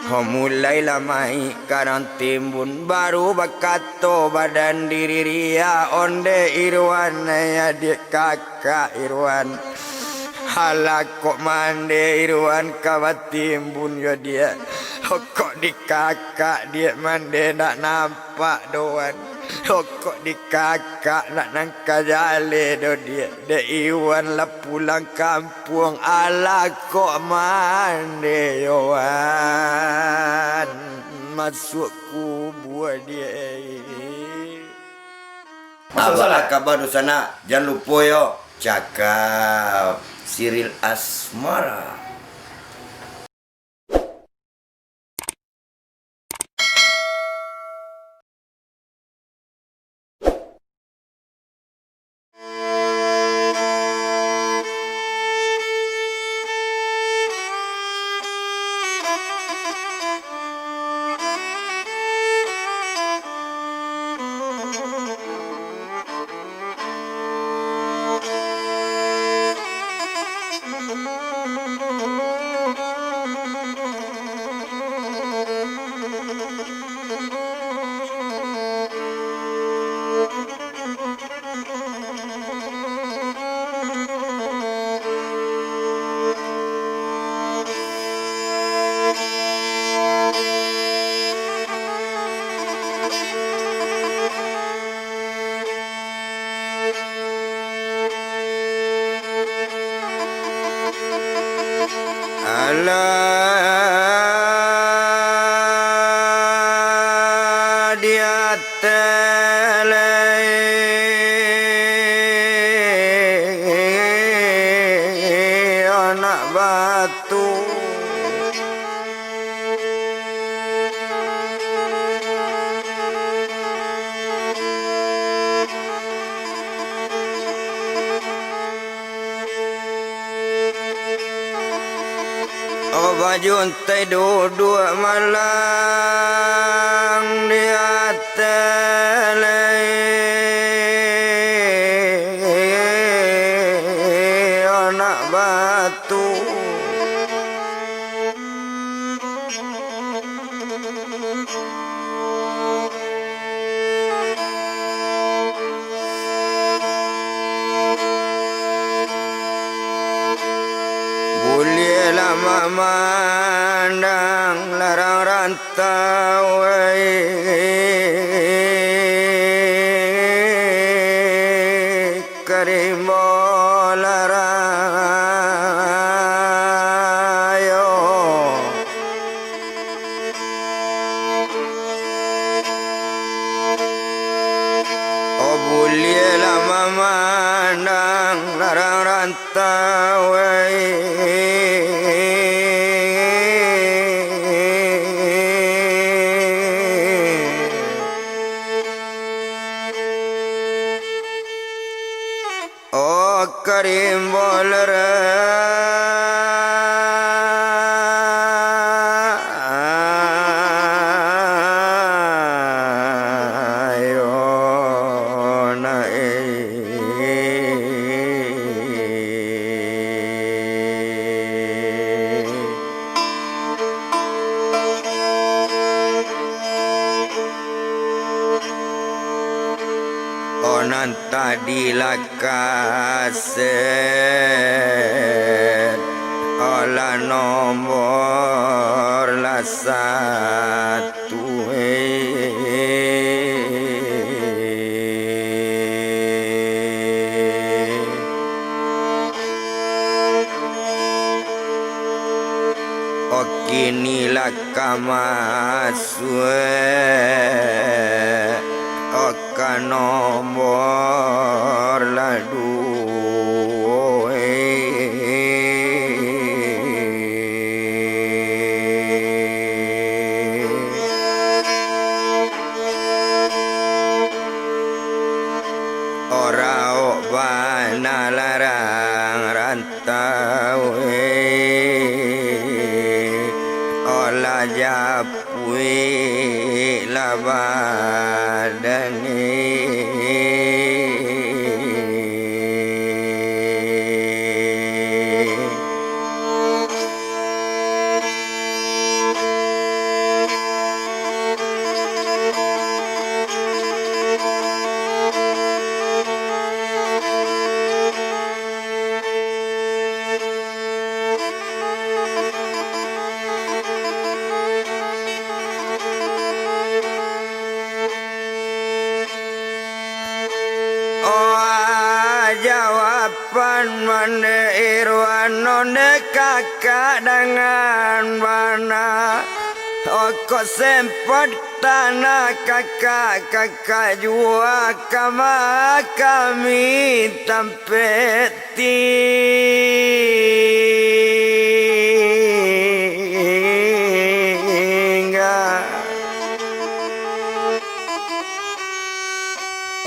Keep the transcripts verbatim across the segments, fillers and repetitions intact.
Ho, mulailah maik Karang Timbun, baru bakato badan diri, riak ondeh Irwan, ai adiak kakak Irwan. Alah kok mandeh Irwan ka batimbun yo diak. Ho, kok di kakak diak mandeh ndak nampak doh wan. Ho, kok di kakak ndak nan ka jaleh doh diak. Dek Iwan lah pulang kampuang, alah kok mandeh yo wan. Masuak kubua diak. Masuak salah. Apo kaba dunsanak? Jan lupo yo cakap siril asmara. Alah di ateh lai anak batu. Oh, bajuntai duduak malang di ateh lai anak batu. Buliahlah mamandang larang rantau, ai. Ka rimbo larayo. Oh, buliahlah mamandang larang rantau, ai. Oh, ka rimbo larayo na, eh. Oh, nan tadi lah kaset, oh, lah nombor lah satu, eh. Oh, kini lah ka masuak, oh, ka nombor lah duo, eh. Oh, raok bana larang rantau, eh. Oh, lah japuik lah badan, eh. Pan mande Irwan onde kakak dangan bana. Okok sempat tanah kakak, kakak jua kama kami tampek tingga.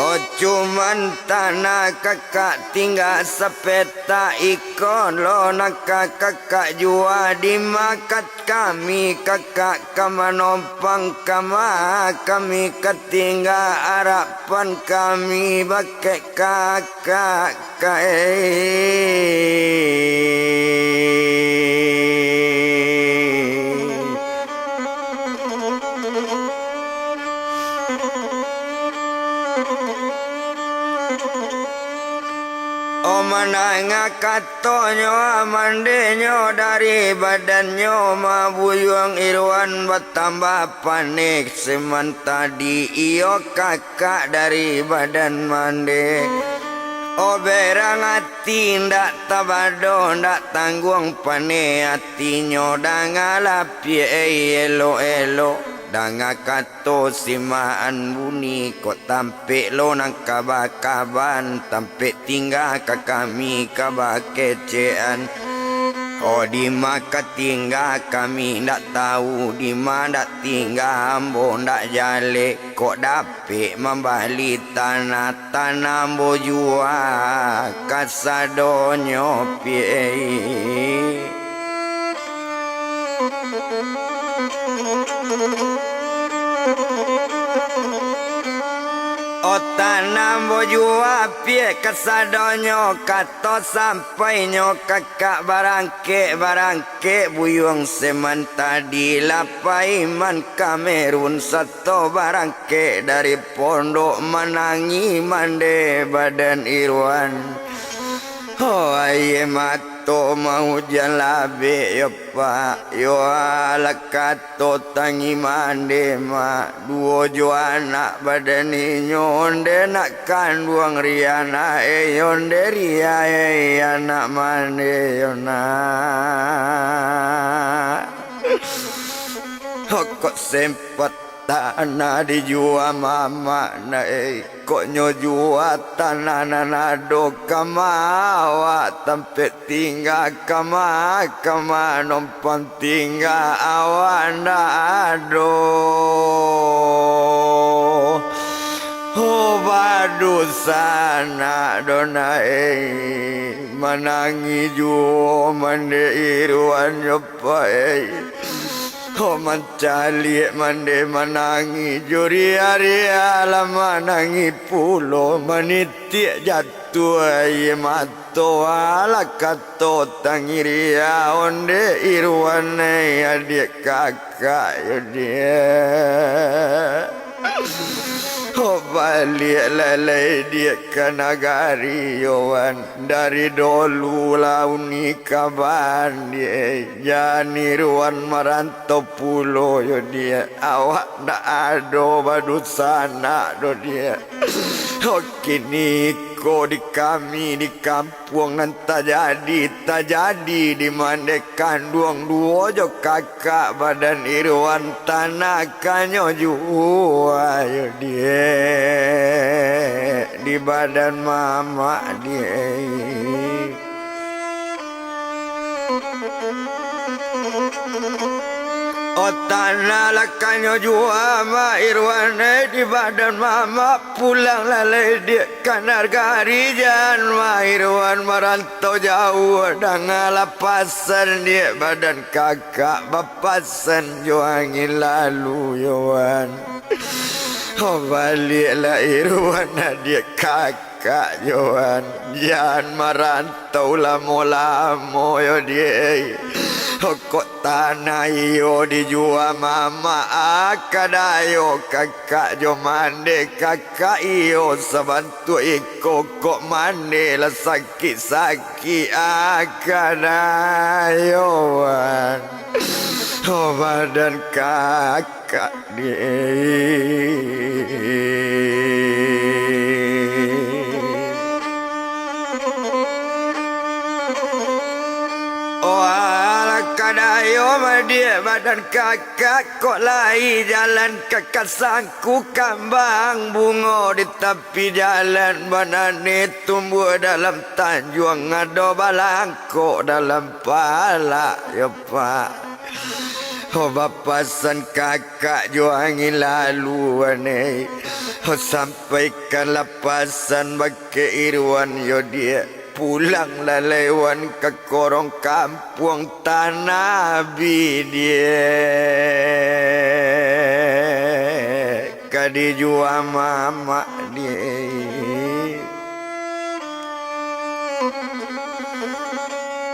Oh, cuman tanah kakak tingga sapetak iko lo, nan ka kakak jua di makat kami, kakak ka manompang kama kami ka tingga arapan kami bakeh kakak. Kai. Oh, mandanga katonyo, mandenyo dari badannyo, mabuyuang Irwan batambah paneh. Seman tadi iyo kakak dari badan mande. Oh, berang ati ndak tabado, ndak tangguang paneh atinyo, dangalah piek elok-elok, danga kato simaan buni, kok tampek lo nan kaba-kaban, tampek tingga ka kami kaba kecekan. Oh, dima ka tingga kami ndak tahu, dima ndak tingga ambo ndak jaleh, kok dapek mambali tanah, tanah ambo jua kasadonyo piek. Oh, tanah ambo jua piek kasadonyo, kato sampainyo kakak barangkek, barangkek buyuang seman tadi, lah paiman Kamerun sato barangkek dari pondok, manangih mande badan Irwan. Oh, aie mato maujan labek yo, Pak, yo, alah kato tangih mande, Mak. Duo jo anak badan inyo, onde nak kanduang Rian, ae, onde Rian, ae, anak mande yo, Nak. Kok sempat tanah dijua mamak, Nak, eh. Kok nyo jua tanah nan ado, kama awak tampek tingga, kama, kama nompang tingga, awak ndak ado. Oh, badusanak do, Nak, eh. Manangih juo mande Irwan jo, Pak, eh. Oh, mancaliak mande manangih, jo ria-ria lah manangih pulo, manitiak jatuah aie mato, alah kato tangih ria, onde Irwan, eh, adiak kakak yo, Diak. Oh, baliaklah lai Diak ka nagari yo, Wan. Dari dolu lah uni kaban, Diak. Jan Irwan marantau pulo yo, Diak. Awak ndak ado badusanak doh, Diak. Oh, kiniko di kami di kampuang nan tajadi, tajadi di mande kanduang duo jo kakak badan Irwan, tanah kanyo jua yo, Diak, di badan mamak, Diak. Oh, tanah lah kanyo jua, Mak Irwan, eh, di badan mamak, pulanglah lai Diak ka nagari, jan Mak Irwan marantau jauah, dangalah pasan Diak, badan kakak bapasan jo angin lalu yo, Wan. Oh, baliaklah Irwan, adiak kakak. Kak Johan, jan marantau lamo-lamo yo, Diak. Kok tanah iyo dijua mamak, ah, ka dayo kakak jo mande kakak iyo sabantuak iko, kok mande lah sakik-sakik, ah, ka dayo, Wan. Oh, badan kak Kak Diak. Diak badan kakak kok lai jalan ka kasangku kambang bungo di tapi jalan banane tumbuah dalam tanjuang ado balangkok dalam palak yo, Pak. Ho bapasan kakak jo angin lalu ane. Ho sampaikanlah pasan bakeh Irwan yo, Diak. Pulanglah lai wan ka korong kampuang tanah bidiak ka dijua mamak di.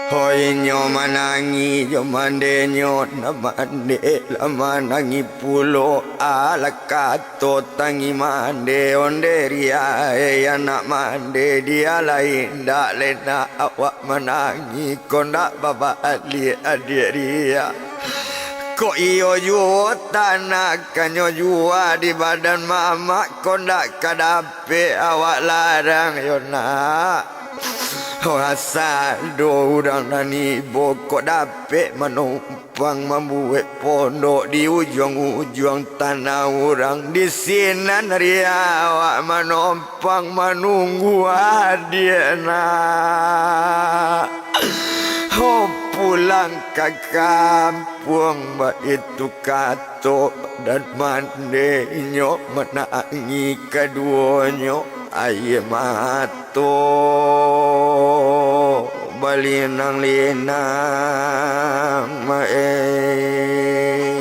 Hoi nyo manangih jo mandenyo, nan mande lah manangih pulo. Alah kato tangih mande, onde riya, eh, anak mande, diya lai ndak lai nak awak manangih, ko ndak babaliak adiak riya. Kok iyo juo tanah kanyo jua di badan mamak, ko ndak ka dapek awak larang yo nak. Ho asa do urang nan ibo kok dapek mano pang mambuek pondok di ujuang-ujuang tanah urang. Di sinan riya awak manompang manunggu adiak nak. Ho pulang ka kampuang, baitu kato dan mandinyo manangih kaduonyo. Aia mato balinang-linang, eh.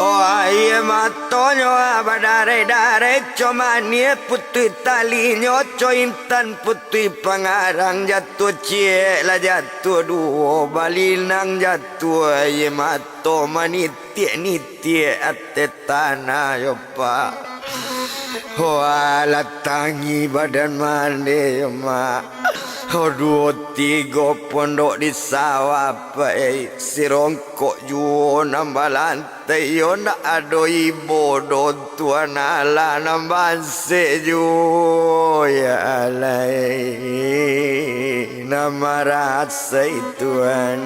Oh, aia matonyo badareh-dareh, co manih putuih talinyo, co intan putuih pangarang, jatuah ciek lah jatuah duo, balinang jatuah aia mato, manitiak-nitiak ateh tanah yo, Pak. Ho alah tangih badan mande yo, Mak. Ho duo tigo pondok di sawah, Pak, eh, sirongkok juo nan balan- tai yo, ndak ado ibo doh tuan, alah nan bansek juo, ya alai, nan marasai tuan.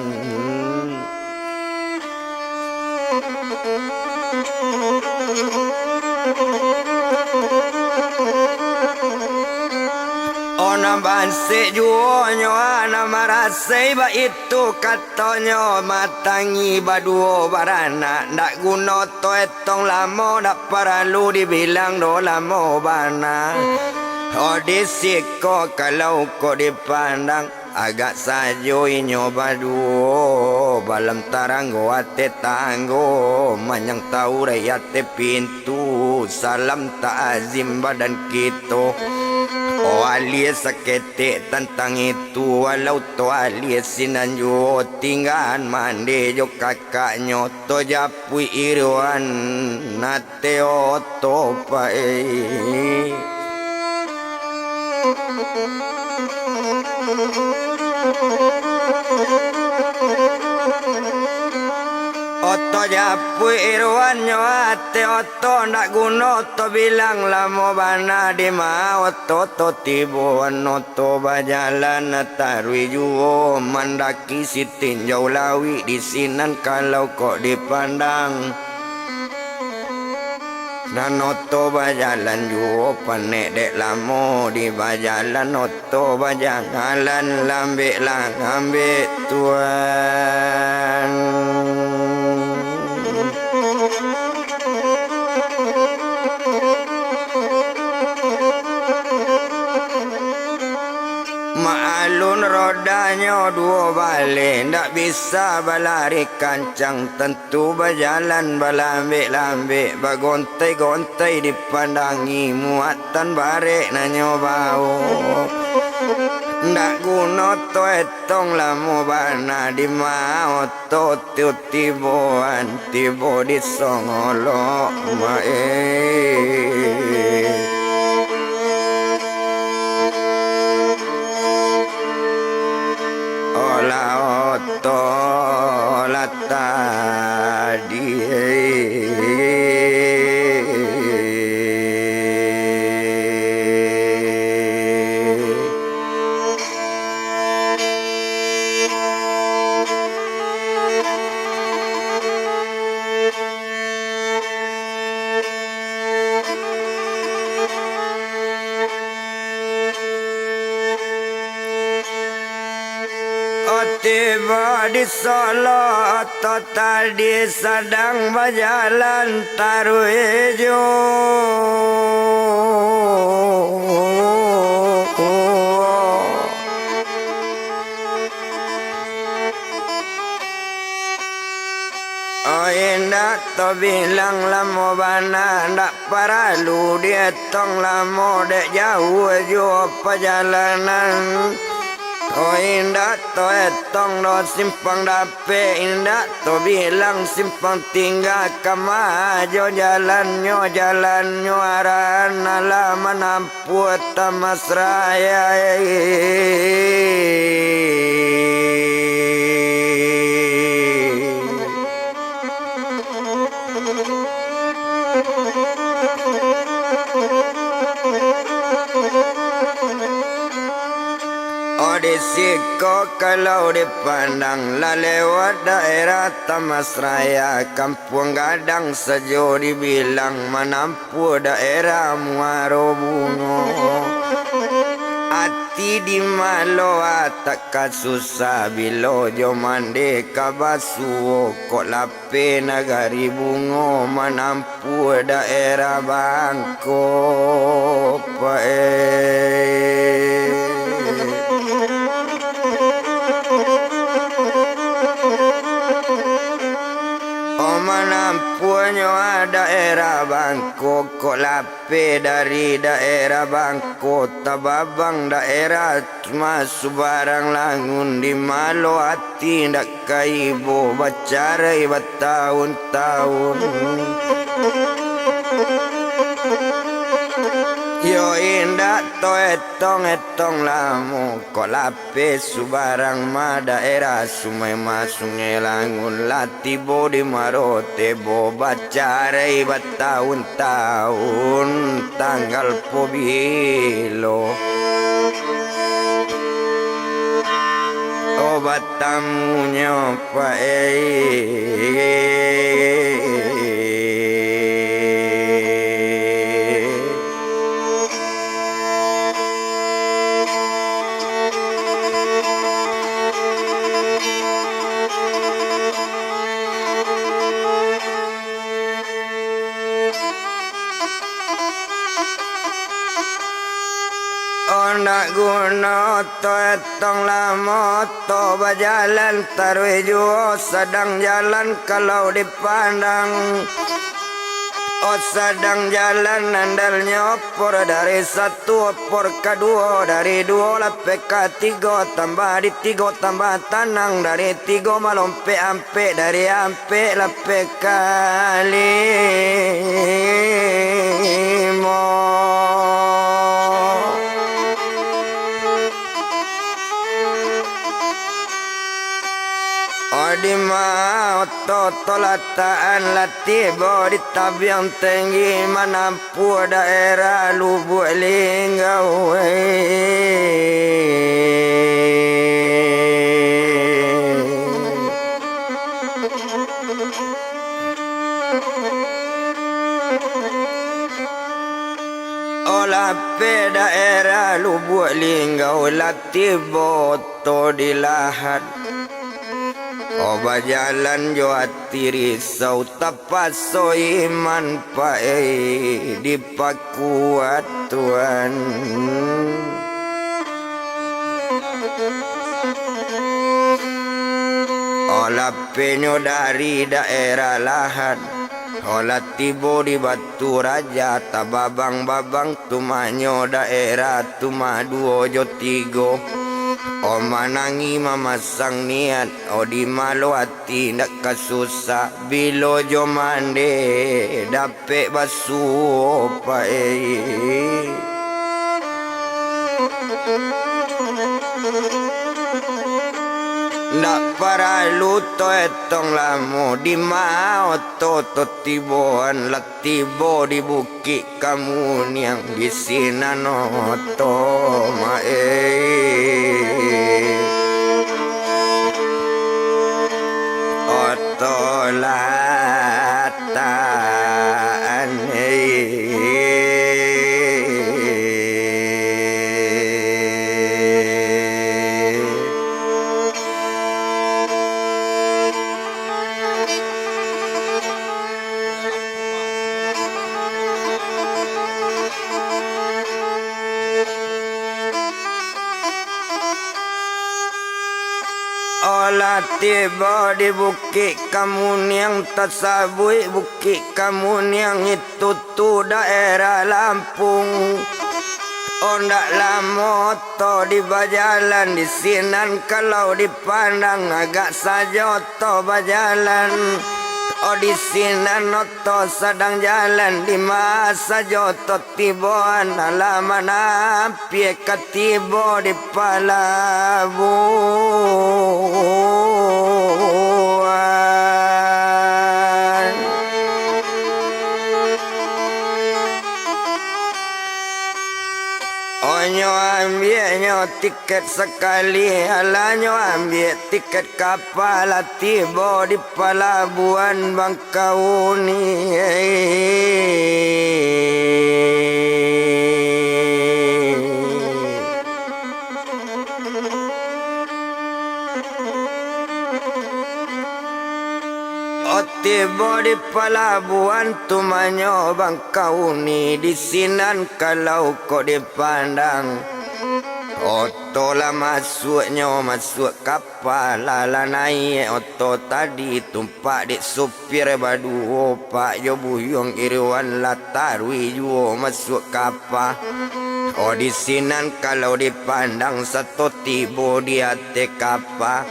Oh, nan bansek juo nyo, ah, nan marasai baitu. Tu katonyo, matangih baduo baranak, ndak guno to etong lamo, ndak paralu dibilang doh lamo bana. Oh, di siko kalau kok dipandang, agak sajo inyo baduo, balam taranggo ateh tanggo, manyang taurai ateh pintu. Tu salam takzim badan kito. Oh, alie saketek tantang itu, walau to alie sinan juo, tinggaan mande jo kakaknyo, to japuik iruan, ateh oto pai. Oto japuik iruannyo, ateh oto ndak guno oto bilang, lamo bana dima oto to tibo. Oto bajalan taruih juo, mandaki sitinjau lawik di sinan kalau kok dipandang. Nan oto bajalan juo panek, dek lamo di bajalan oto bajalan, lambek lah ngambek tuan. Maalun rodanyo duo baleh, ndak bisa balari kancang, tantu bajalan balambek-lambek, bagontai-gontai dipandangi, muatan barek nanyo bao. Ndak guno to etong lamo bana, dima oto tu tiboan, tibo di Songolok, maeh. Olah oto lah tadi. Tibo di Solo, Oto tadi sadang bajalan taruih juo. Oh, indak tabilang lamo bana, ndak paralu dietong lamo, dek jauah juo pajalanan. Oh, indak taetong doh simpang dapek, indak tabilang simpang tingga, kama jo jalannyo, jalannyo arahan alah manam- puah Tamasraya. Oh, di siko kalau dipandang, lah lewat daerah Tamasraya, Kampuang Gadang sajo dibilang manam- puah daerah Muaro Bungo. Ati di Maloa tak ka susah, bilo jo mande ka basuo, kok lapeh nagari bungo manampuah daerah Bangko, Pak, eh. Oh, manampuahnyo daerah Bangko, kok lapeh dari daerah Bangko, tababang daerah Tuma Subarang Langun, di Maloa ati ndak ka ibo, bacarai batahun-tahun. Yo indak taetong-etong lamo, kok lapeh Subarang ma daerah Sungai Ma, Sungai Langun, lah tibo di Muaro Tebo, bacarai batahun-tahun, tanggal po bilo. Oh, batamunyo, Pak, eh. Oh, ndak guno taetong lamo, oto bajalan taruih juo, sadang jalan kalau dipandang. Oh, sadang jalan andalnyo, opor dari satu, opor kaduo, dari duo lapeh ka tigo, tambah di tigo, tambah tanang, dari tigo malompek ampek, dari ampek lapeh ka limo. Oh, di ma oto-oto latakan, lah tibo di tabiang tinggi, manampuah daerah Lubuak Linggau, eh. Oh, lapeh daerah Lubuak Linggau, lah tibo oto di Lahat. Oh, bajalan jo ati risau, tapaso iman, Pak, eh, dipakuat Tuhan. Oh, lapehnyo dari daerah Lahat, oh, lah tibo di Batu Raja, tababang-babang tumahnyo daerah Tuma duo jo tigo. Oh, manangi mamasang niat, oh, di Maloa ati ndak ka susah, bilo jo mande dapek basuo, Pak, eh. Ndak paralu taetong lamo, di ma oto-oto tiboan, lah tibo di Bukik Kamuniang, di sinan oto, Mak, eh. Oto latakan, eh. Olah tibo di Bukik Kamuniang, tasabuik Bukik Kamuniang itu tu daerah Lampung. Ondak lamo oto di bajalan, di sinan kalau dipandang agak sajo oto bajalan. O di sinan oto sadang jalan, di ma sajo oto tiboan, alah manampiak ka tibo di palabuahan. Onyo ambiaknyo tiket sakali, alah nyo ambiak tiket kapa, lah tibo di palabuahan Bangkauni. O tibo di palabuahan tu manyo Bangkauni, di sinan kalau kok dipandang, oto lah masuaknyo, masuak kapa, lah, lah naiak oto tadi, tumpak dek supir baduo, Pak jo Buyuang Irwan lah taruih juo masuak kapa. O di sinan kalau dipandang sato tibo di ateh kapa,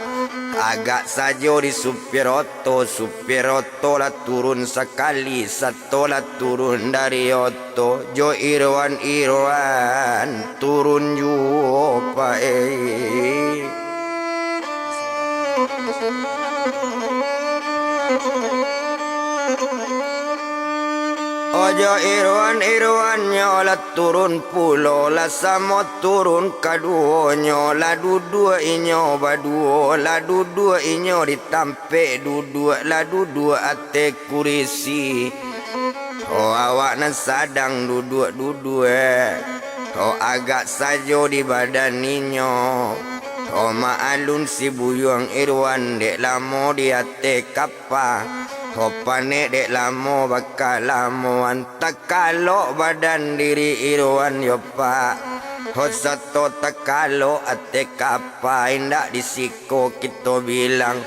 agak sajo di supir oto, supir oto lah turun sakali, sato lah turun dari oto, jo Irwan, Irwan turun juo, Pak, eh. Ojo Irwan, Irwannyo lah turun pulo, lah samo turun kaduonyo, lah duduak inyo baduo, lah duduak inyo di tampek duduak, lah duduak ateh kurisi. Ho awak nan sadang duduak-duduak, ho agak sajo di badan inyo. Ho maalun si Buyuang Irwan dek lamo di ateh kapa, ho panek dek lamo bakalamoan, takalok badan diri Irwan yo, Pak. Ho sato takalok ateh kapa, indak di siko kito bilang.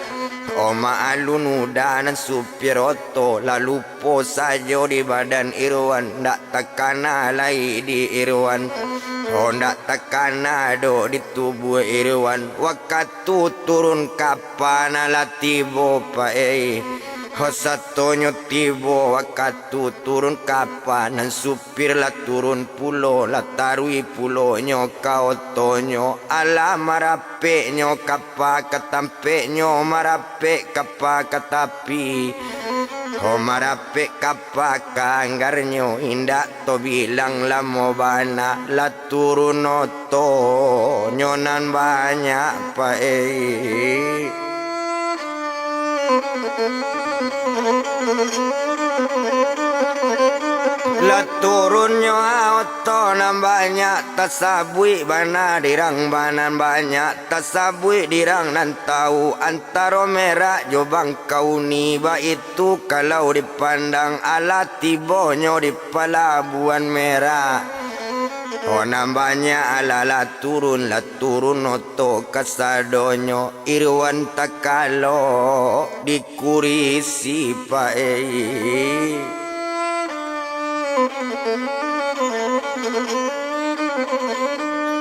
Ho maalun udah nan supir oto, lah lupo sajo di badan Irwan, ndak takana lai di Irwan. Ho ndak takana doh di tubuah Irwan. Wakatu turun kapa nan lah tibo, Pak, eh. Ho satonyo tibo wakatu turun kapa, nan supir lah turun pulo, lah taruih pulo nyo ka otonyo. Alah marapeknyo kapa ka tampeknyo, marapek kapa ka tapi. Ho marapek kapa ka anggarnyo, indak tobilang lamo bana, lah turun otonyo nan banyak, Pak, eh. Lah turunnyo oto nan banyak, tasabuik bana dirang banan banyak, tasabuik dirang nan tau antaro Merak jo Bangkauni, baitu kalau dipandang alah tibonyo di Palabuhan Merak. Ho nan banyak alah lah turun, lah turun oto kasadonyo, Irwan takalok di kurisi, Pak, eh.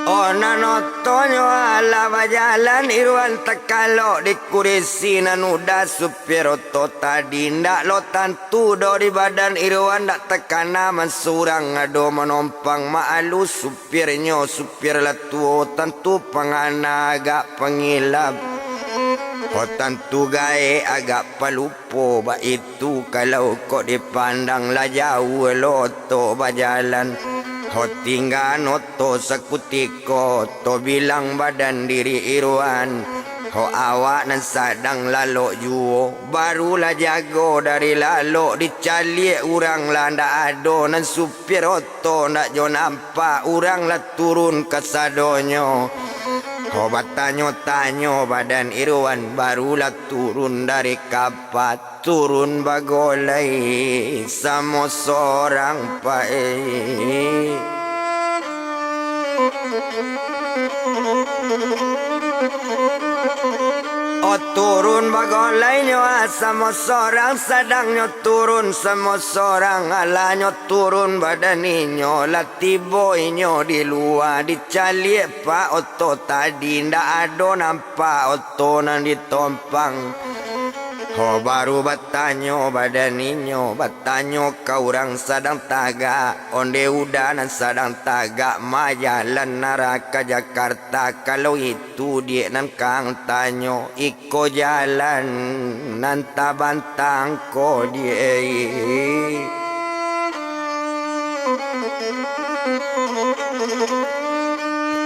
Oh, nan otonyo alah bajalan, Irwan takalok di kurisi nan udah supir oto tadi. Ndak lo tantu doh di badan Irwan, ndak takana mansurang ado manompang, maalun supirnyo, supir lah tuo, tantu pangana agak pangilap. Ho tantu gaek agak palupo, baitu kalau kok dipandang lah jauah lo oto bajalan. Ho tinggaan oto sakutiko, tobilang badan diri Irwan. Ho awak nan sadang lalok juo, barulah jago dari lalok, dicaliak urang lah ndak ado, nan supir oto ndak jo nampak, urang lah turun kasadonyo. Ho batanyo-tanyo badan Irwan, barulah turun dari kapa, turun bagolai samo sorang, Pak, eh. Turun bagolainyo, ah, samo sorang, sadang nyo turun samo sorang, alah nyo turun badan inyo, lah tibo inyo di lua, dicaliak pak oto tadi, ndak ado nampak oto nan ditompang. Ho, baru batanyo badan inyo, batanyo ka urang sadang tagak, onde uda nan sadang tagak, majalan arah ka Jakarta, kalau itu diak nan kang tanyo, iko jalan nan tabantang ko diak.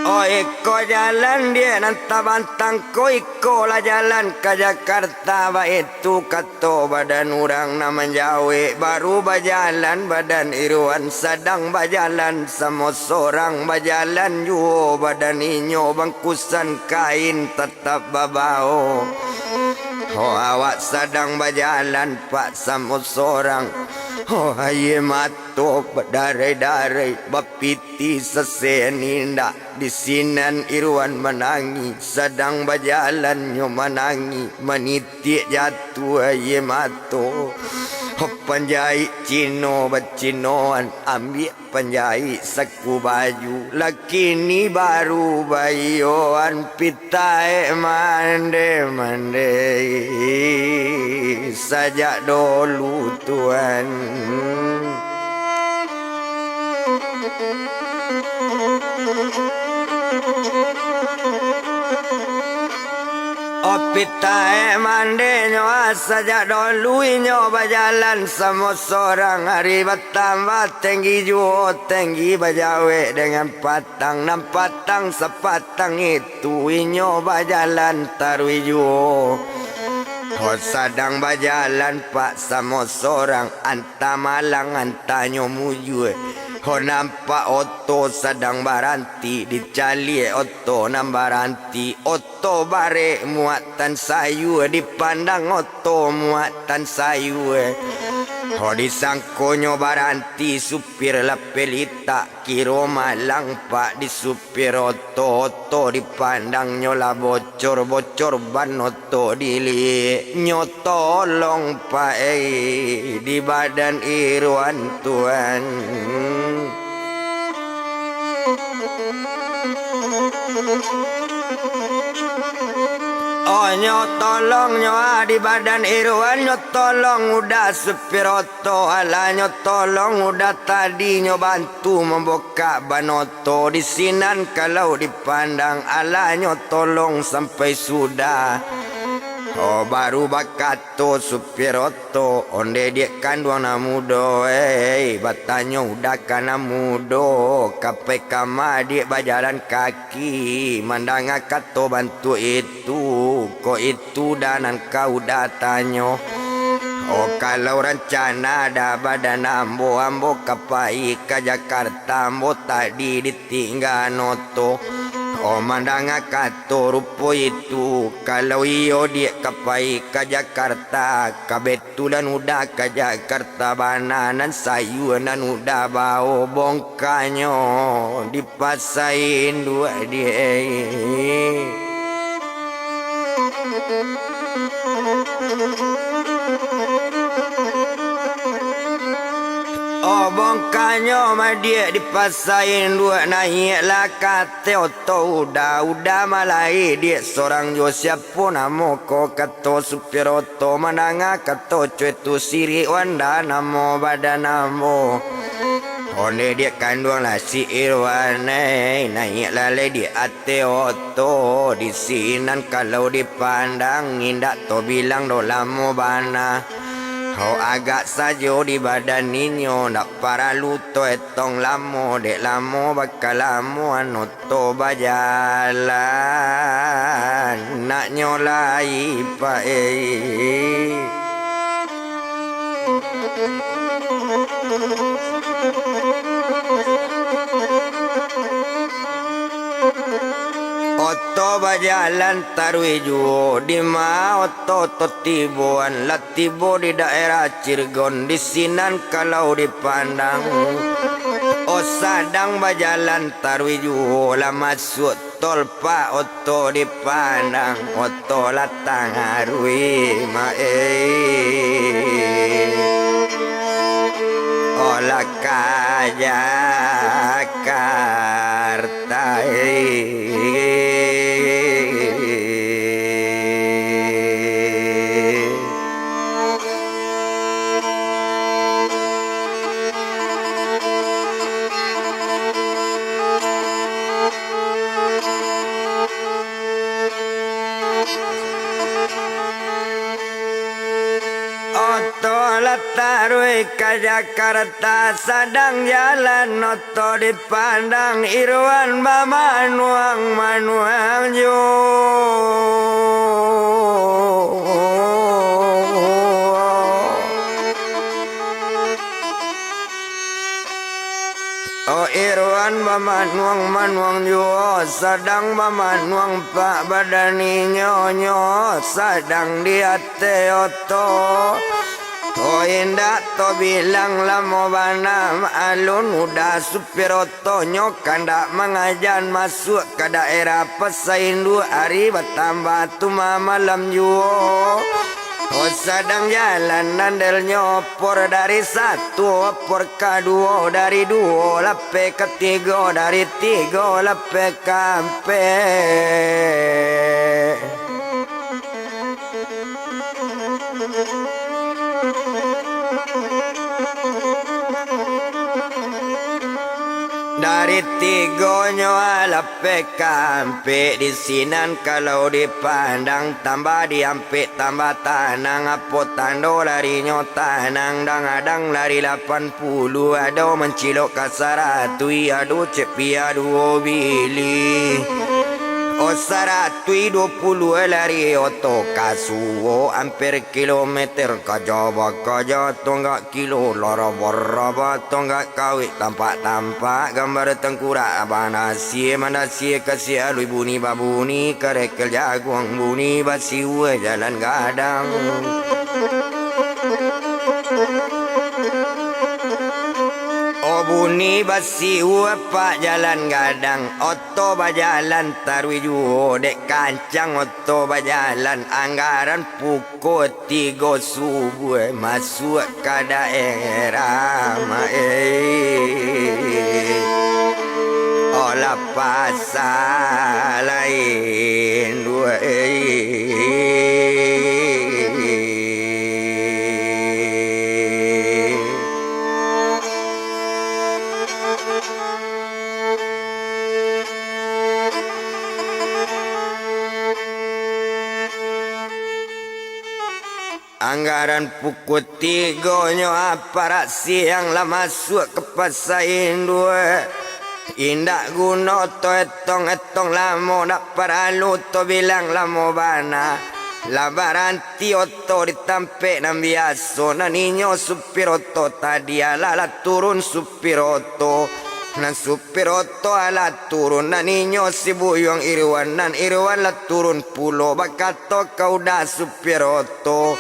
Oh, iko jalan diak nan tabantang ko, ikolah jalan ka Jakarta, baitu kato badan urang nan manjawek, baru bajalan badan Irwan, sadang bajalan samo sorang, bajalan juo badan inyo, bangkusan kain tatap babao. Ho, awak sadang bajalan pak samo sorang. Ho, aia mato badarai-darai, bapiti sasek indak. Di sinan Irwan manangih, sadang bajalan nyo manangih, manitiak jatuah aia mato. Ho, panjaik Cino bacinoan, ambiak panjaik saku baju, lah kini baru baiyoan, pitaek mande-mande sajak dolu tuan. Oh, pitaek mande nyo, ah, sajak dolu inyo bajalan samo sorang, ari batambah tenggi juo, tenggi bajawek dengan patang, nan patang sapatang itu inyo bajalan taruih juo. Ho, sadang bajalan pak samo sorang, antah malang antahnyo mujua. Ho, nampak oto sadang baranti, dicaliak oto nan baranti, oto barek muatan sayua, dipandang oto muatan sayua. Ho, disangkonyo baranti, supir lapeh litak, kiro malang pak di supir oto, oto dipandangnyo lah bocor, bocor ban oto diliek. Nyo tolong pak ei, di badan Irwan tuan. Oh, nyo tolong nyo, ah, di badan Irwan, nyo tolong uda supir oto, alah nyo tolong uda tadi nyo bantu mambukak ban oto. Di sinan kalau dipandang, alah nyo tolong sampai sudah. Oh, baru bakato supir oto, onde diak kanduang nan mudo, eh, batanyo uda ka nan mudo, kapai kama diak bajalan kaki, mandanga kato bantuak itu, kok itu dah nan ka uda tanyo. Oh, kalau rancana dah badan ambo, ambo ka pai ka Jakarta, ambo tadi ditinggaan oto. Oh, mandanga kato rupo itu, kalau iyo diak ka pai ka Jakarta, kabetulan uda ka Jakarta bana, nan sayua nan uda bao bongkanyo di pasa induak diak. Oh, bongkanyo madiak di pasa induak, naiaklah ka ateh oto uda, uda malahia diak sorang juo, siapo namo ko kato supir oto, mandanga kato co itu si Irwan dah namo badan ambo. Onde diak kanduang lah si Irwan, eh, naiaklah lai di ateh oto, di sinan kalau dipandang, indak tabilang doh lamo bana. Ho, agak sajo di badan inyo, ndak paralu taetong lamo, dek lamo bakalamoan oto bajalan, naknyo lai paek. Oto bajalan taruih juo, dima oto tiboan, lah tibo di daerah Cirebon, di sinan kalau dipandang. Oh, sadang bajalan taruih juo, lah masuak Tolpak oto dipandang, oto lah tangaruih, mak ei. Olah ka Jakarta, ei. Oto lah taruih ka Jakarta, sadang jalan oto di pandang Irwan bamanuang-manuang juo. Oh, Irwan bamanuang-manuang juo, sadang bamanuang pak badan inyo, nyo sadang di ateh oto. Oh, indak to bilang lamo bana, alun udah supir oto nyo kandak mangajan masuak ka daerah Pasar Induk, ari batambah tu ma-, malam juo. Oh, sadang jalan andelnyo, opor dari satu, opor kaduo dari duo, lapeh katigo dari tigo, lapeh kaampek. Dari tigonyo lapeh kaampek, di sinan kalau dipandang, tambah diampek tambah tanang, apo tando larinyo tanang, dang-adang lari lapan puluh, ado mancilok ka saratuih, ado cek pia duo bilih. Oh, saratuih duo puluah lari oto kasuo, amper kilometer kaja bakaja, tonggak kilo laraba-raba, tonggak kawik tampak-tampak, gambar tangkurak abah nasie, manasie kasiak aluih bunyi babunyi, karekel jaguang bunyi basiua jalan gadang. Oh, bunyi basiua pak jalan gadang, oto bajalan taruih juo, dek kancang oto bajalan, anggaran pukua tigo subuah masuak ka daerah, mak ei. Olah pasal lain duo ei. Anggaran pukua tigonyo aparak siang lah masuak ka Pasa Induk. Indak guno to etong-etong lamo, ndak paralu to bilang lamo bana. Lah baranti oto di tampek nan biaso, nan inyo supir oto tadi alah lah turun supir oto. Nan supir oto alah turun, nan inyo si Buyuang Irwan, nan Irwan lah turun pulo, bakato ka Uda supir oto.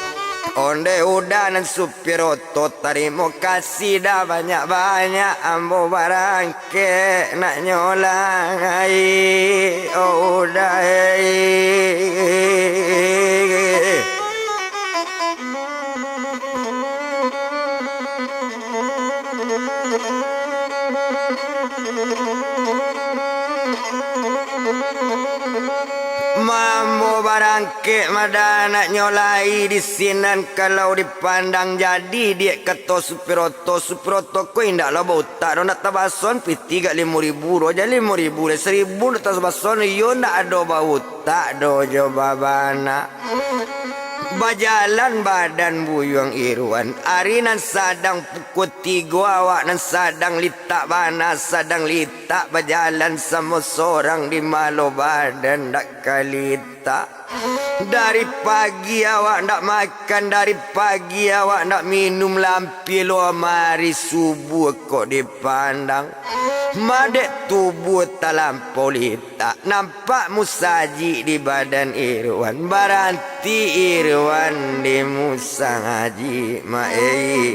Onde Uda nan supir oto, tarimo kasih dah banyak-banyak, ambo barangkek nak nyolang ai, oh Uda ai. Mambo barangkek mada nak nyolai di sinan, kalau dipandang jadi diak kato supir oto. Supir oto ko indaklah bautak do, nak tabason pitih gak limo ribu do, jan limo ribu deh, saribu nak tabason, iyo ndak ado bautak do jo babana. Bajalan badan Buyuang Irwan. Ari nan sadang pukua tigo, awak nan sadang litak bana, sadang litak bajalan samo sorang di malo badan dak ka litak. Dari pagi awak ndak makan, dari pagi awak ndak minum, lah ampia lo mari subuah kok dipandang. Madek tubuah talampau litak. Nampak musajik di badan Irwan, baranti Irwan di musajik, mak ei.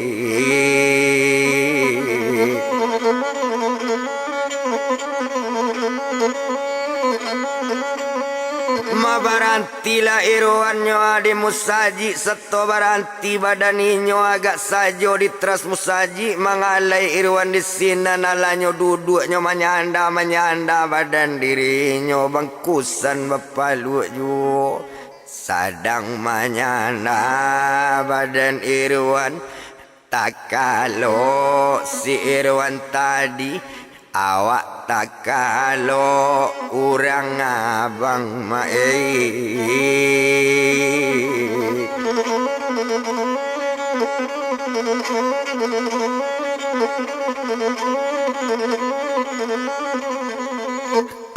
Mabarantilah Irwan nyo di musajik, sato baranti badan inyo agak sajo di teras musajik, mangalai Irwan di sinan, alah nyo duduak nyo manyanda-manyanda badan dirinyo, bangkusan bapaluak juo. Sadang manyanda badan Irwan, takalok si Irwan tadi, awak takalok urang abang ma-, eh.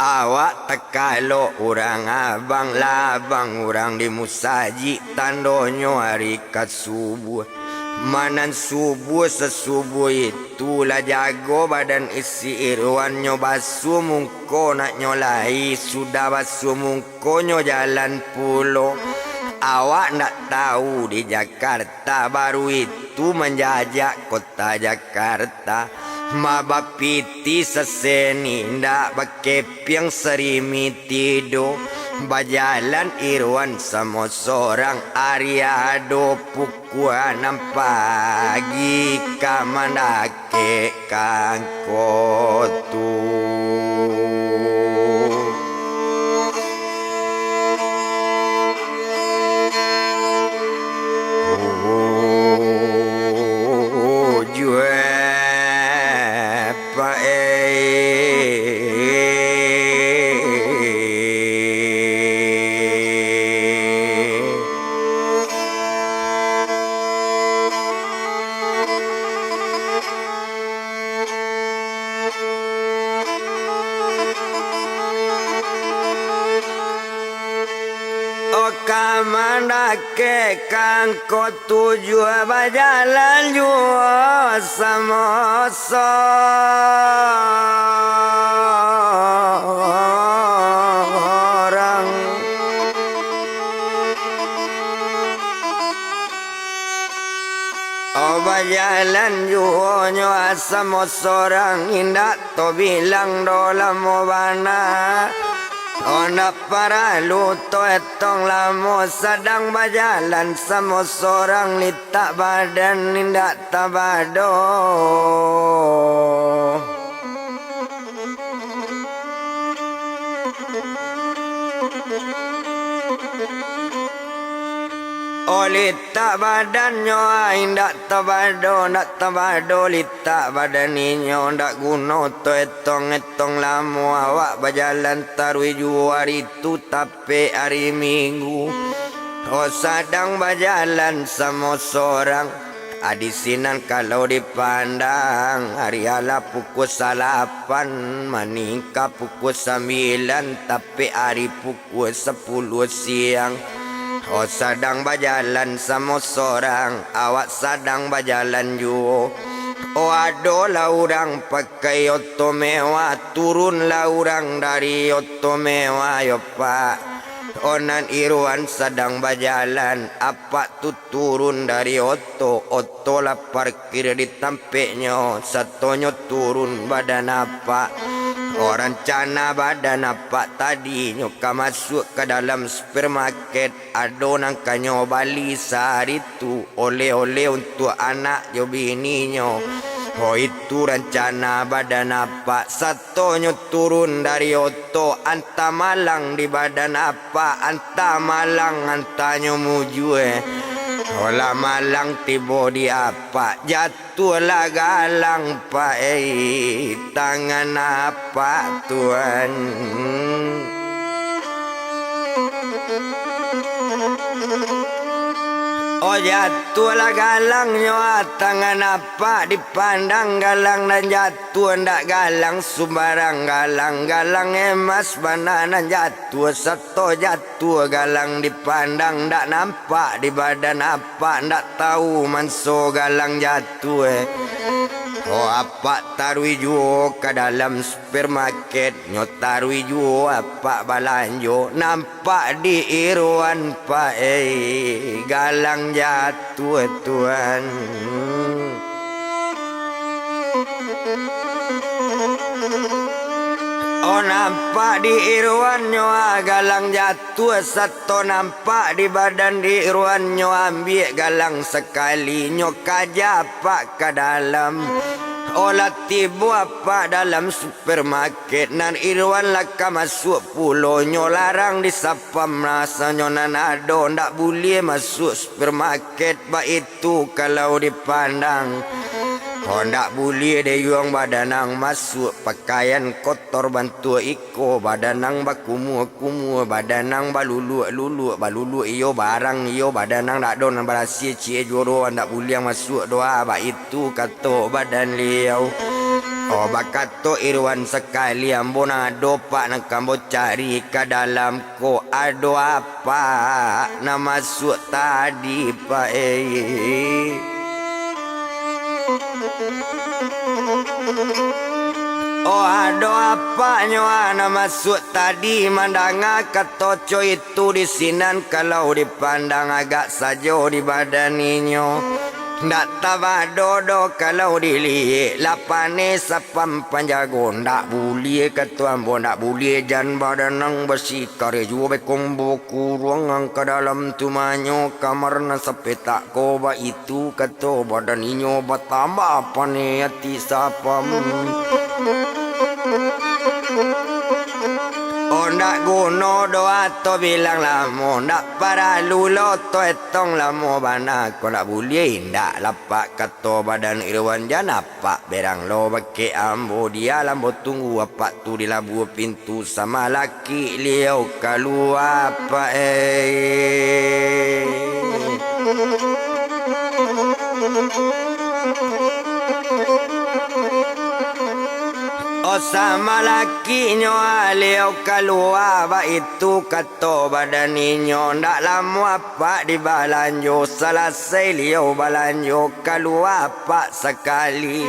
Awak takalok urang abang, labang urang di musajik, tandonyo ari ka subuah. Manan subuah sasubuah itu lah jago badan isi Irwan nyo basuah mungko nak nyo lai, sudah basuah mungko nyo jalan pulo. Awak ndak tahu di Jakarta, baru itu manjajak kota Jakarta. Ma bapitih saseni ndak, bakepiang sarimi tido. Bajalan Irwan samo sorang, ari ado pukua anam pagi ka mandakek ka angko tu. Ujue pae. O ka mandakek ka angko tujuah, bajalan juo samo sorang. O bajalan juo nyo samo sorang, indak tabilang doh lamo bana. O ndak paralu taetong lamo, sadang bajalan samo sorang, litak badan indak tabado. O litak badannyo ai, indak tabado, indak tabado litak badan inyo, indak guno taetong-etong lamo. Awak bajalan taruih juo ari tu, tapek ari Minggu. O sadang bajalan samo sorang. A di sinan kalau dipandang, ari alah pukua salapan, maningka pukua sambilan, tapek ari pukua sapuluah siang. O sadang bajalan samo sorang, awak sadang bajalan juo. O adolah urang pakai oto mewah, turunlah urang dari oto mewah yo, Pak. O nan Irwan sadang bajalan, apak tu turun dari oto, oto lah parkir di tampeknyo, satonyo turun badan apak. O rancana badan apak tadinyo ka masuak ka dalam supermarket, ado nan ka nyo bali sahari tu, oleh-oleh untuak anak jo bininyo. O itu rancana badan apak, satonyo turun dari oto, antah malang di badan apak, antah malang antahnyo mujue. Olah malang tibo di apak, jatuahlah galang, Pak, eh, tangan apak, Tuan. O jatuahlah galangnyo, ah, tangan apak, dipandang galang nan jatuah, ndak galang sumbarang galang, galang emas bana nan jatuah, sato jatuah galang dipandang, ndak nampak di badan apak, ndak tahu manso galang jatuah. O apak taruih juo ka dalam supermarket, nyo taruih juo apak balanjo, nampak di Irwan, Pak, eh, galang jatuah, Tuan. Oh, nampak di Irwan nyo, ah, galang jatuah, sato nampak di badan di Irwan nyo, ambiak galang sakali nyo kaja apak ka dalam. Oh, lah tibo apak dalam supermarket, nan Irwan lah ka masuak pulo, nyo larang di sapam, rasonyo nan ado ndak buliah masuak supermarket, baitu kalau dipandang. Oh, ndak buliah dek Yuang, badanang masuak pakaian kotor bantuak iko, badanang bakumua-kumua, badanang baluluak-luluak, baluluak iyo barang iyo, badanang ndak ado nan barasiah, ciek juo doh, ndak buliah masuak doh, ah, baitu kato badan liau. Oh, bakato Irwan sakali, ambo nan ado, Pak, nan ka ambo cari ka dalam ko, ado apak nan masuak tadi, Pak, eh. Oh, ado apaknyo, ah, nan masuak tadi, mandanga kato co itu di sinan, kalau dipandang agak sajo di badan inyo. Ndak tabado doh kalau diliek, lah paneh sapam panjago, ndak buliah kato ambo, ndak buliah, jan badanang basi, kareh juo bakombo kuruang ka dalam tu manyo kamar nan sapetak ko, baitu kato badan inyo, batambah paneh ati sapam. Oh, ndak guno doh ato bilang lamo, ndak paralu lo to etong lamo bana, kok ndak buliah indak lapak kato badan Irwan, jan apak berang lo bakeh ambo, di alam ambo tunggu apak tu di labuah pintu, samalaki liau kalua, Pak, eh. Oh, samalakinyo, ah, liau kalua, baitu kato badan inyo, ndak lamo apak dibalanjo, salasai liau balanjo, kalua apak sakali.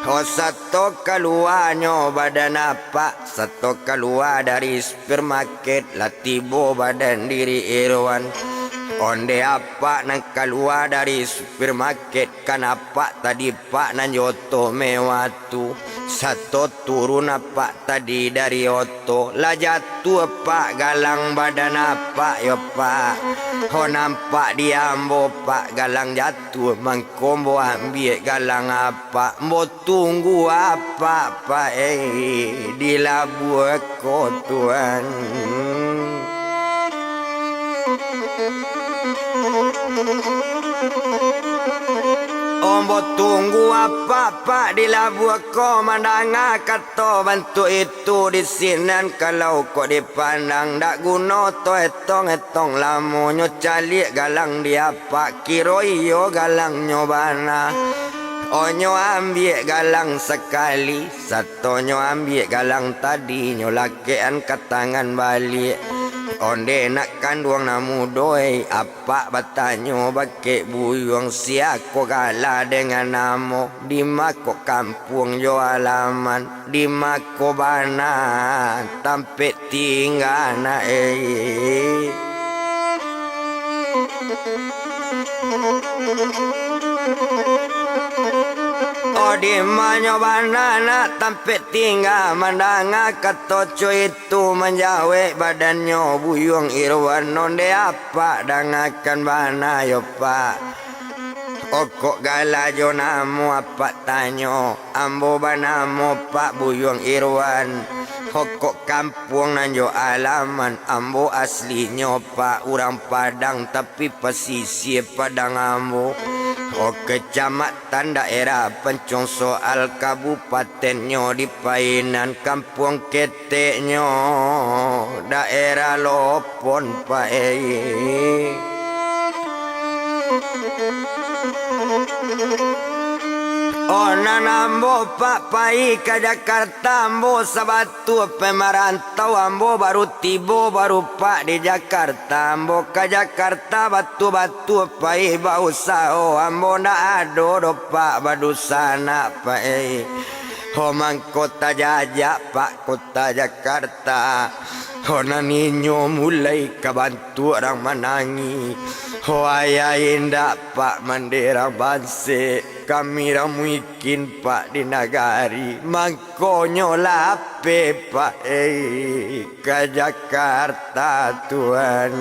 Oh, sato kaluanyo badan apak, sato kalua dari supermarket, lah tibo badan diri Irwan. Onde apak nan kalua dari supermarket, kan apak tadi, Pak, nan jo oto mewah tu. Sato turun apak tadi dari oto, lah jatuah, Pak, galang badan apak yo, Pak. Ho, nampak di ambo, Pak, galang jatuah, mangko ambo ambiak galang apak, ambo tunggu apak, Pak, eh, di labuah ko, Tuan. Ambo tunggu apak, Pak, di labuah ko, mandanga kato bantuak itu di sinan, kalau kok dipandang, ndak guno to etong-etong lamonyo, caliak galang di apak, kiro iyo galangnyo bana. Onyo ambiak galang sakali, satonyo ambiak galang tadi, nyo lakekan ka tangan baliak. Onde nak kanduang nan mudo, eh, apak batanyo bakeh buyuang, sia ko gala dengan namo, di ma ko kampuang jo alamat, di ma ko bana tampek tingga nak, eh. Oh, di ma nyo bana nak tampek tingga, mandanga kato co itu, manjawek badannyo buyuang Irwan, onde apak dangakan bana yo, Pak. Okok gala jo namo apak tanyo, ambo banamo Pak Buyuang Irwan. Okok kampuang nan jo alamat, ambo aslinyo Pak urang Padang, tapi pasisia Padang ambo. O, kecamatan daerah Pancong Soal, kabupatennyo di Painan, kampuang keteknyo daerah Lopon, Pak, eh. Oh, nan ambo, Pak, pai ka Jakarta, ambo sabatua pai marantau, ambo baru tibo, baru, Pak, di Jakarta. Ambo ka Jakarta batua-batua pai bausaho, ambo ndak ado doh, Pak, badunsanak, Pak, eh. Ho, mangko tajajak, Pak, kota Jakarta. Ho nan inyo mulai ka bantuak rang manangih. Ho ayah indak pak manderang bansek, kami rang muikin pak di nagari, mangkonyo lapeh pak ei ka Jakarta tuan.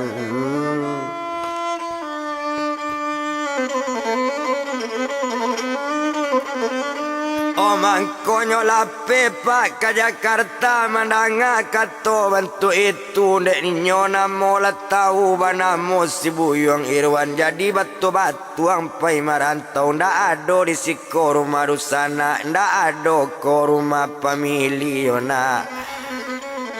Oh, mangkonyo lapeh pak ka Jakarta, mandanga kato bantuak itu, dek inyo namo lah tau banamo si Buyuang Irwan, jadi batua-batuang pai marantau, ndak ado di siko rumah dusanak, ndak ado ko rumah pamilih yo nak.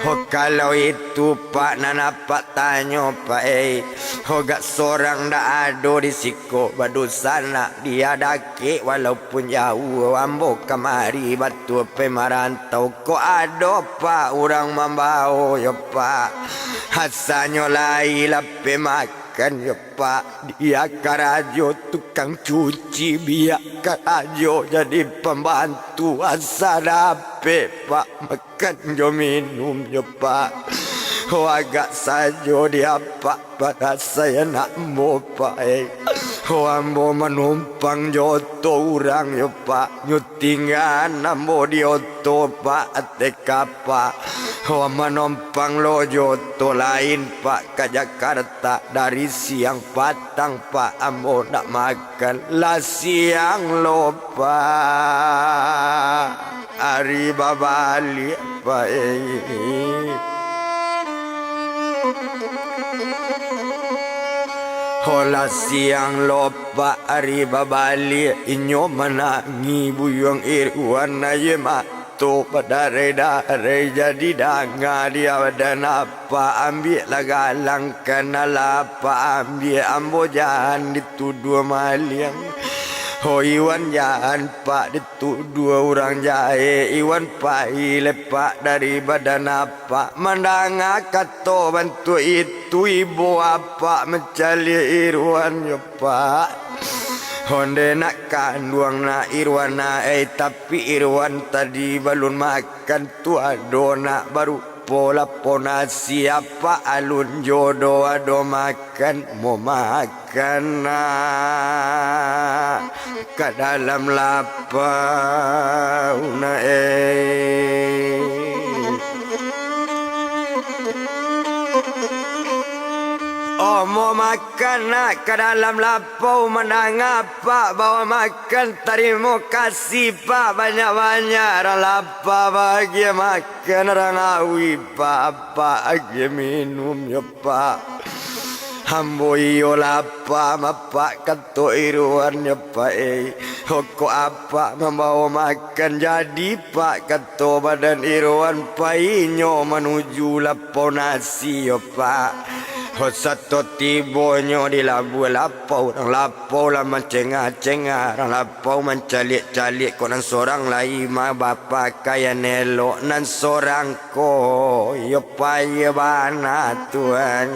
Ho kalau itu pak nan apak tanyo pak ei, ho gak sorang ndak ado di siko badusanak, dia dakek walaupun jauah, ambo kamari batua pai marantau, kok ado pak urang mambao yo pak, asanyo lai lapeh makan yo pak, dia karajo tukang cuci, biak karajo jadi pambantu, asa dapek pak makan jo minum jo pak. Ho agak sajo di apak parasaian ambo pak ei. Ho ambo manumpang jo oto urang yo pak, nyo tinggaan ambo di oto pak ateh kapa. Ho manumpang lo jo oto lain pak ka Jakarta, dari siang patang pak ambo ndak makan, lah siang lo pak. Ari babaliak, Pak, eh. Holah siang lo, Pak, ari babaliak, inyo manangih buyuang Irwan, aia mato badarai-darai, jadi danga di badan Apak, ambiaklah galang, kanalah Apak ambiak, ambo jan dituduah maliang. Ho Iwan jan, Pak, di tuduah urang jahek, Iwan pai lepak dari badan Apak. Mandanga kato bantuak itu, ibo Apak mancaliak Irwan nyo, Pak. Ondeh nak kanduang nak Irwan nak, eh, tapi Irwan tadi balun makan tu ado nak barupo lapau nasi, Apak alun jo do ado makan, mo makan. Kana ka dalam lapau na, eh. Omo makan nak ka dalam lapau, mandanga Pak bawa makan, tarimo kasih Pak, banyak-banyak rang lapa bahagia makan. Kan rang awi, Pak, Apak agiah minum nyo, Pak. Ambo iyo lapa, Apak, kato Irwan nyo, Pak, eh. Ho kok Apak mambawo makan, jadi, Pak, kato badan Irwan, painyo manuju lapau nasi yo, Pak. Ho sato tibonyo di labuah lapau, rang lapau lah mancengah-cengah, rang lapau mancaliak-caliak, kok nan sorang lai ma bapakaian elok, nan sorang ko yo payah bana tuan.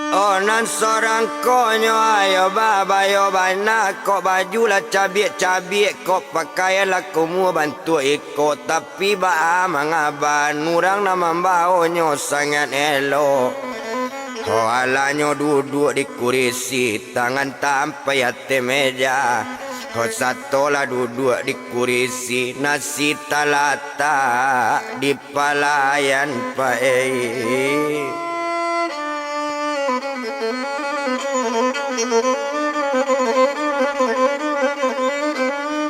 Oh, nan sorang ko nyo ayo babayo bana, kok baju lah cabiak-cabiak, kok pakaian lah kumuah bantuak iko, tapi baa mangaban urang nan mambaonyo sangaik elok. Ho alah nyo duduak di kurisi, tangan tampai ateh meja. Ho sato lah duduak di kurisi, nasi talatak di palayan, Pak, eh.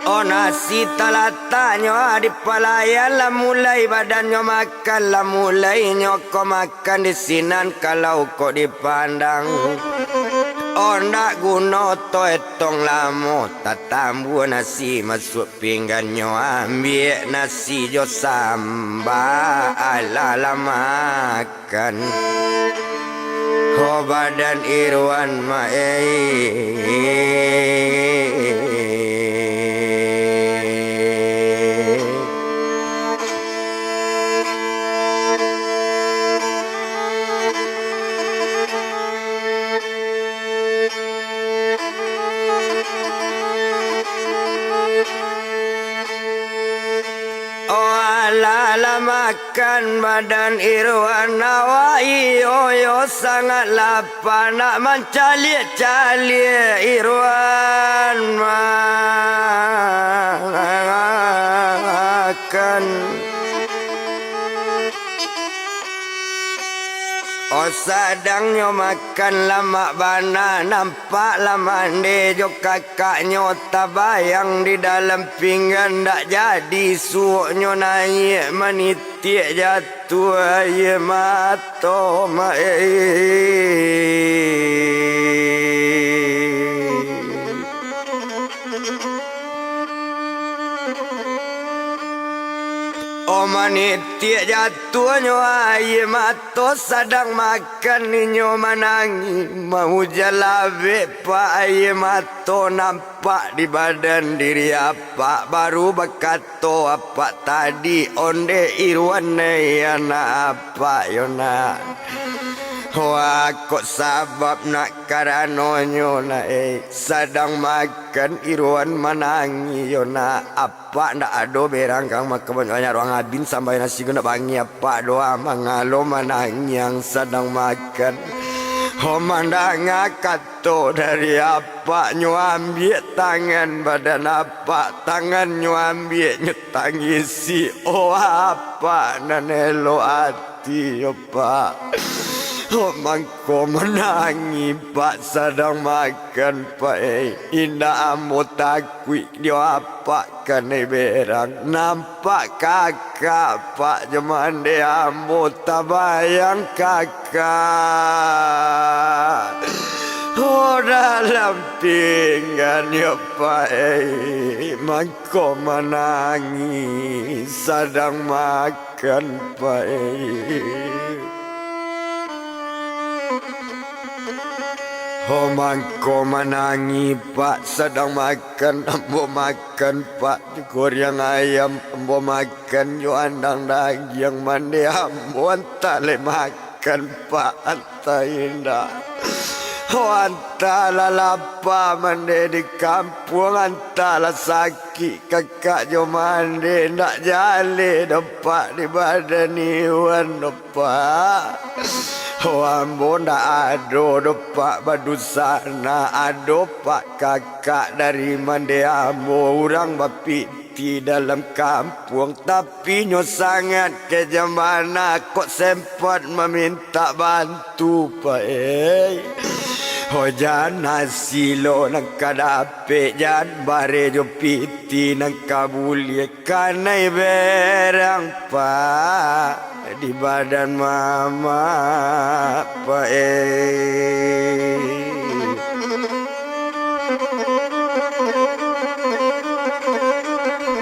Oh, nasi talataknyo di palayan, lah mulai badannyo makan, lah mulai nyo ko makan di sinan, kalau kok dipandang. Oh, ndak guno to etong lamo, tatambua nasi masuak pinggannyo, ambiak nasi jo samba, alah lah makan. Ho badan Irwan ma, eh. Lah, lah makan badan Irwan, awak iyo yo sangat lapar, nak mancaliak-caliak Irwan makan. Oh, sadangnyo makan lamak bana, nampak lah mande jo kakaknyo tabayang di dalam pinggan, dak jadi suoknyo naiak manitiak jatuah aia mato, mak eh. Oh, manitiak jatuahnyo aia mato, sadang makan inyo manangih, maujan labek, Pak, aia mato nampak di badan diri apak, baru bakato apak tadi, ondeh Irwan, eh, anak apak yo nak. Wah, kok sabab nak karanonyo nak, eh, sadang makan Irwan manangih yo nak. Apak ndak ado berang kang makan banyak-banyak, urang abin sambayang nasi ko ndak bangih apak doh, mangalo manangiang sadang makan. Ho, mandanga kato dari apak, nyo ambiak tangan badan apak, tangan nyo ambiak nyo tangisi, oh apak nan elok ati yo, Pak. Ho, mangko manangih, Pak, sadang makan, Pak, eh. Indak ambo takuik jo apak kanai berang. Nampak kakak, Pak, jo mande ambo tabayang kakak. Oh, dalam pinggan yo, Pak, eh. Mangko manangih sadang makan, Pak, eh. Ho, mangko manangih, Pak, sadang makan, ambo makan, Pak, jo goreng ayam, ambo makan jo andang dagiang, mande ambo antah lai makan, Pak, antah indak. Ho, antahlah lapa mande di kampuang, antahlah sakik kakak jo mande, ndak jaleh doh, Pak, di badan Irwan doh, Pak. Oh, ambo ndak ado doh, Pak, badusana. Ado, Pak, kakak dari mande ambo, urang bapiti dalam kampuang, tapi nyo sangat kejam bana, kok sempat mamintak bantu, Pak, eh. Oh, jan nasi lo nan ka dapek, jan bareh jo piti nan ka buliah. Kanai berang, Pak, di badan mamak, Pak, eh.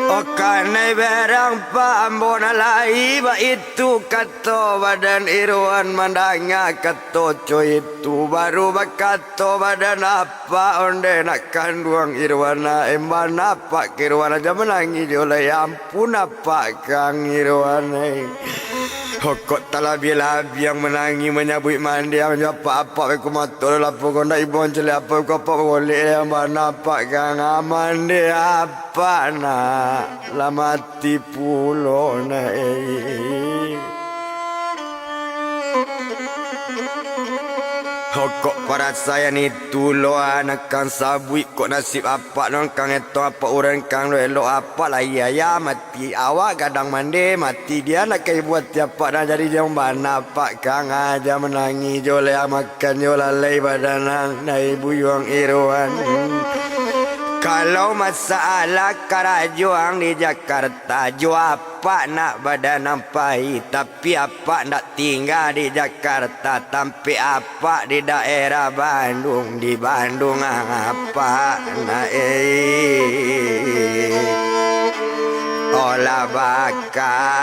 Oh, kanai berang, Pak, ambo nan lai baitu, kato badan Irwan mandanga kato co itu, baru bakato badan apak, ondeh nak kanduang Irwan, eh, bana apak ka Irwan, jan manangih jo lai, ampun apak kang Irwan, eh. Ho, kok talabiah-labiah manangih manyabuik mande, jo apak-apak beko mato lapo ko ndak ibo mancaliak apak, ko apak bagolek, eh, bana apak kang, ah, mande apak nak, lah mati pulo nak, eh. Ho, kok parasaian itu lo, ah, nan kang sabuik, kok nasib apak lo nan kang etong, apak urang kang lo elok, apak lah iyo, iyo mati, awak gadang mande mati, di nan ka ibo ati apak nan jadi, jan bana apak kang, ah, jan manangih jo lai, ah, makan jo lalai badan ang, nai buyuang Irwan. Kalau masalah karajo ang di Jakarta, jo apak nak badan ang pai, tapi apak ndak tingga di Jakarta, tampek apak di daerah Bandung, di Bandung ang apak nak, eh. Olah bakalah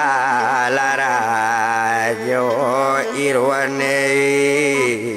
rajo Irwan, eh.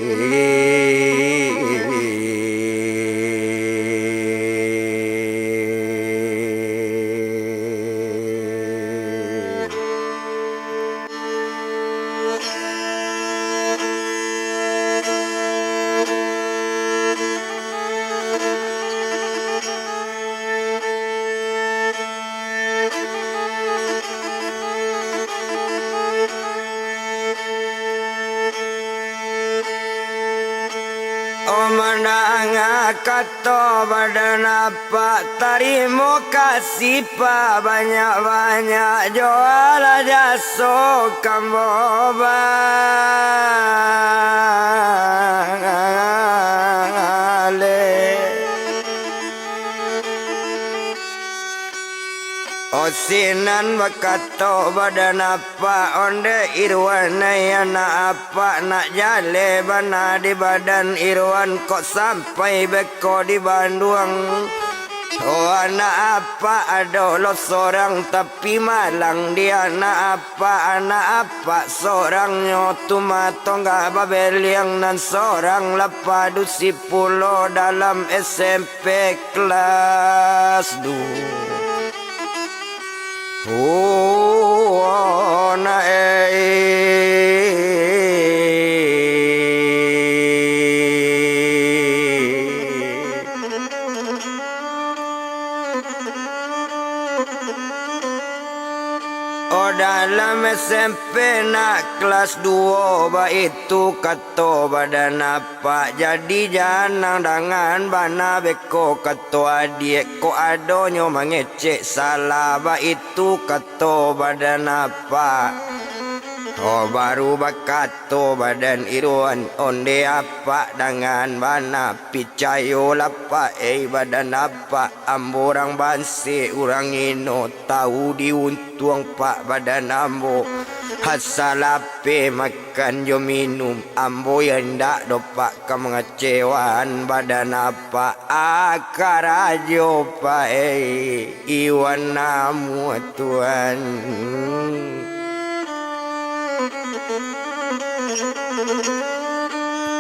Kato badan apak, tarimo kasih pak, banyak-banyak jo alah jaso ka ambo baleh. O sinan bakato badan apak, ondeh Irwan ai anak apak, nak jaleh bana di badan Irwan, kok sampai beko di Banduang. O anak apak ado lo sorang, tapi malang di anak apak, anak apak sorangnyo tu mah tonggak babeliang, nan sorang lah padusi pulo dalam S M P kelas duo. Oh, nak, eh. Oh, dalam S M P nak kelas duo, baitu kato badan apak, jadi janang dangan bana beko kato adiak, kok adonyo mangecek salah, baitu kato badan apak. Oh, baru bakato badan Irwan, ondeh apak dangan bana, picayolah pak, ei badan apak, ambo urang bansaik, urang ino, tahu diuntuang pak badan ambo. Asa lapeh makan jo minum, ambo yo indak doh pak ka mangacewaan badan apak, a karajo pak, ei. Iwan namuah tuan.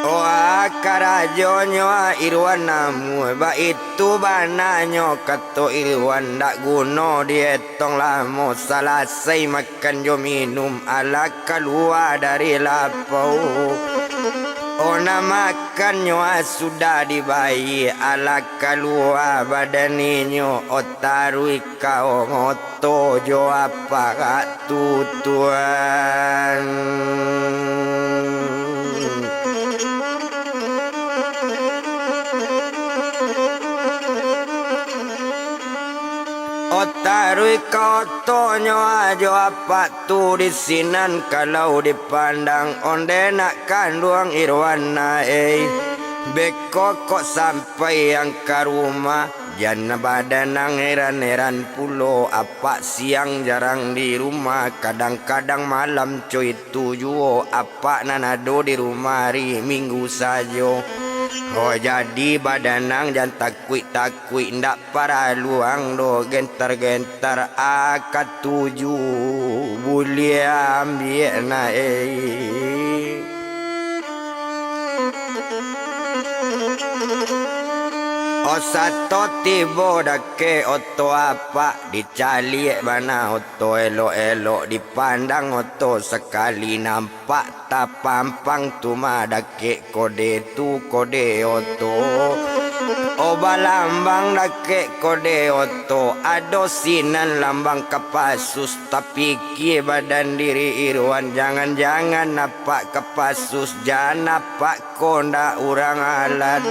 Wah, karajonyo Irwan namuah, baitu bananyo kato Irwan, ndak guno dietong lamo, salasai makan jo minum, alah kalua dari lapau. Oh, nak makannyo sudah dibayia, alah kalua badan inyo, oh, taruih ka oto jo apak tu tuan. Oh, taruih ka otonyo jo apak tu di sinan kalau dipandang, ondeh nak kanduang Irwan na, ei. Beko kok sampai ang ka rumah, jan badanang heran-heran pulo, apak siang jarang di rumah, kadang-kadang malam co itu juo, apak nan ado di rumah ari Minggu sajo. Oh, jadi badanang jan takuik-takuik, ndak paralu ang doh gentar-gentar, a katuju buliah ambiak na, ei. Oh, sato tibo dakek oto apak, dicaliak bana oto elok-elok, dipandang oto sakali nampak tapampang tu mah dakek kode tu kode oto. Oh, balambang dakek kode oto, ado sinan lambang Kapasus, tapikia badan diri Irwan, jangan-jangan apak Kapasus, jan apak ko ndak urang alan.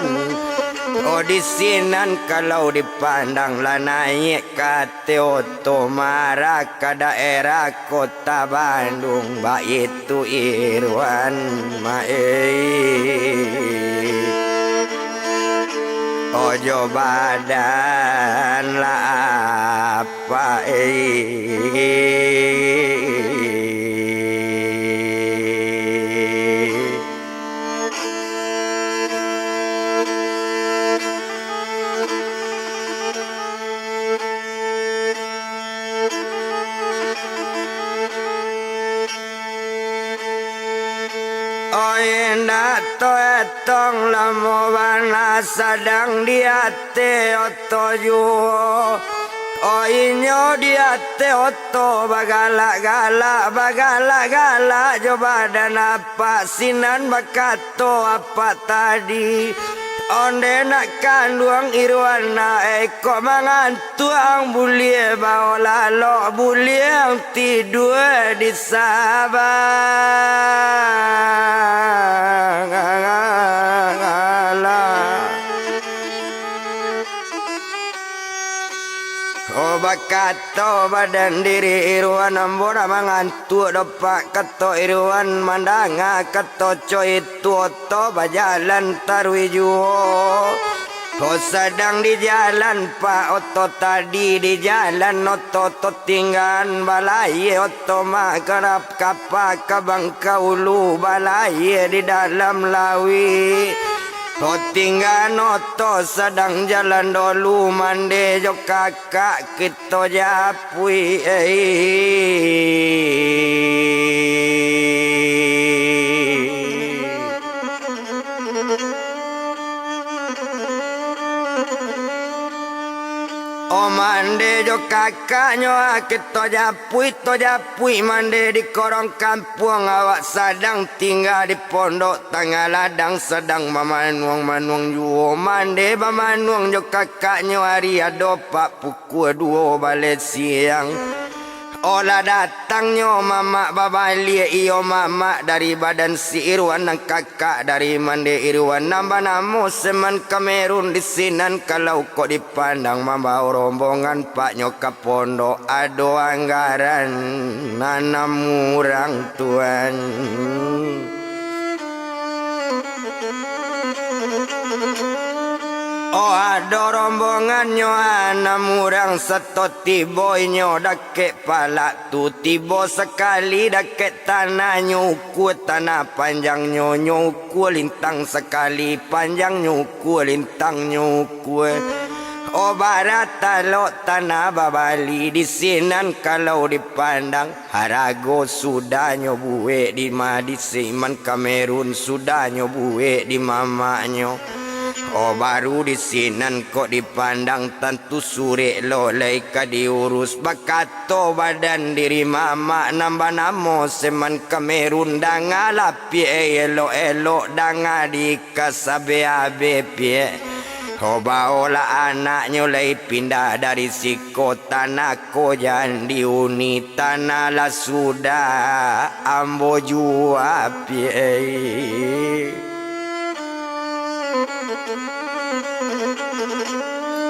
Oh, di sinan kalau dipandang lah naiak ka ateh oto, marah ka daerah Kota Bandung, baitu Irwan ma, ei. Ojo badan lah apak, ei. Oh, indak taetong lamo bana sadang di ateh oto juo. Oh, inyo di ateh oto bagalak-galak, bagalak-galak jo badan apak, sinan bakato apak tadi, ondeh nak kanduang Irwan na, ei, kok mangan tuang buliah bao lalok, buliah tidua di sabana. Kato badan diri iruan ambo dah mangantuak doh, Pak. Kato iruan mandanga kato co itu, oto bajalan taruih juo. Ko sadang di jalan, Pak, oto tadi di jalan, oto totinggaan balayia, oto magarap kapa ka Bangkaulu balayia di dalam lauik. Totinggaan oto sadang jalan dolu, mande jo kakak kito japuik, ei. O mande jo kakaknyo, ah, kito japuik, to japuik mande di korong kampuang, awak sadang tingga di pondok tangah ladang, sadang bamanuang-manuang juo. Mande bamanuang jo kakaknyo, ari ado pak pukua duo baleh siang. Olah datangnyo mamak babaliak, iyo mamak dari badan si Irwan, nan kakak dari mande Irwan, nan banamo Seman Kamerun. Di sinan kalau kok dipandang, mambao rombongan paknyo ka pondok, ado anggaran anam urang tuan. Oh, ado rombongannyo anam urang, sato tibo inyo dakek palak tu, tibo sakali dakek tanah, nyo ukua tanah panjangnyo, nyo ukua lintang sakali, panjangnyo ukua, lintangnyo ukua. Oh, bara talok tanah babali, di sinan kalau dipandang, harago sudahnyo buek di ma-, di Seman Kamerun, sudahnyo buek di mamaknyo. Oh, baru di sinan kok dipandang, tantu surek lo lai ka diurus. Bakato badan diri mamak nan banamo Seman Kamerun, dangalah piak elok-elok, danga di kasabe-abe piak. Ho, baolah anaknyo lai pindah dari siko, tanah ko jan diuni, tanah lah sudah ambo jua piak.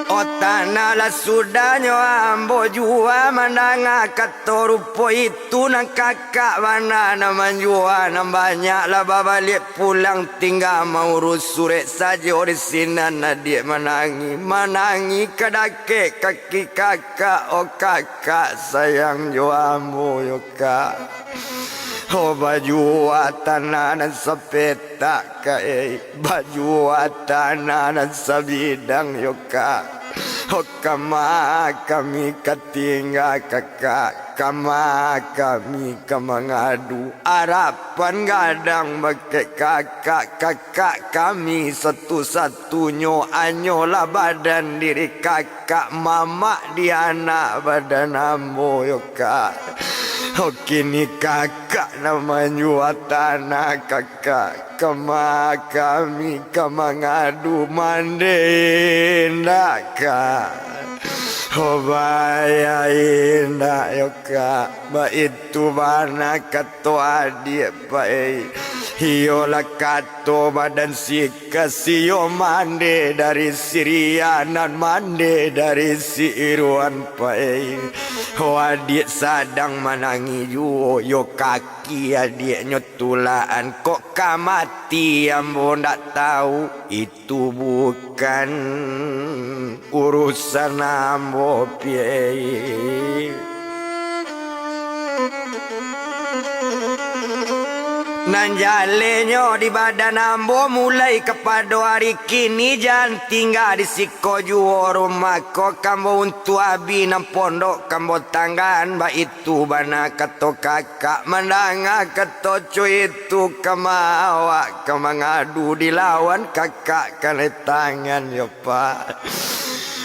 Oh, tanah lah sudahnyo ambo jua, mandanga kato rupo itu, nan kakak bana nan manjua, nan banyak lah babaliak pulang, tingga maurus surek sajo. Di sinan adiak manangih, manangih ka dakek kaki kakak. Oh, kakak sayang jo ambo yo, Kak. Oh, bajua tanah nan sapetak, Kak, ei. Bajua tanah nan sabidang yo, Kak. Oh, kama kami ka tingga, Kakak? Kama kami ka mangadu? Arapan gadang bakeh kakak, kakak kami satu-satunyo, hanyolah badan diri kakak, mamak di anak badan ambo yo, Kak. Oh, kini kakak nan manjua tanah, Kakak. Kama kami ka mangadu, mande indak, Kak? Oh, baa indak yo, Kak. Baitu bana kato adiak, Pak, ei. Iyolah kato badan si Kasio, mande dari si Rian, nan mande dari si Irwan, Pak, ei. Oh, adiak sadang manangih juo yo, kaki adiaknyo tulaan. Kok ka mati ambo ndak tau, itu bukan urusan ambo piak. Nan jalenyo di badan ambo, mulai kapado ari kini jan tingga di siko juo, rumah ko kambo untuak abi, nan pondok kambo tanggaan. Baitu bana kato kakak, mandanga kato co itu, kama awak ka mangadu dilawan kakak kanai tangan yo, Pak.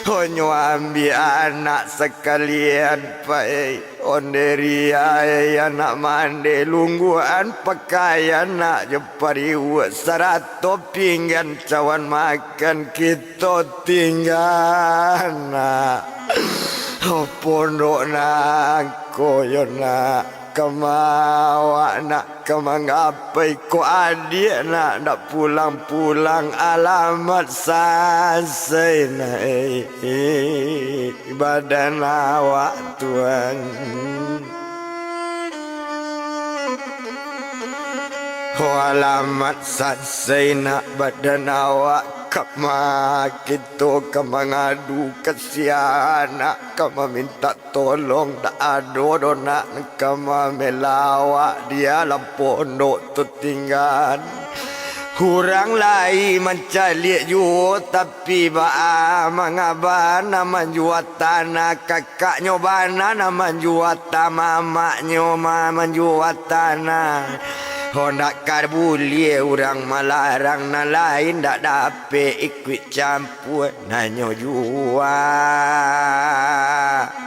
Onyo ambiak anak sakalian, Pak, ei. Onde riai anak mande, lungguakan pakaian nak jo pariuak, sarato pinggan cawan makan kito tingga, nak. Oh, pondok nangko yo, nak. Kama awak nak ka mangapai ko adiak nak dak pulang-pulang alamat sasai nak, eh, eh, badan awak tuan. Ho alamat sasai nak badan awak kama kito ka mangadu ka sia nak ka mamintak tolong dak ado doh nak ka mamelawak di alam pondok tu tinggan. Urang lai mancaliak juo, tapi baa mangaba nan manjua tanah, kakaknyo bana nan manjua tanah, mamaknyo ma-, manjua tanah. Hondak ka buliah urang malarang, nan lain dak dapek ikuik cam- puak, nanyo jua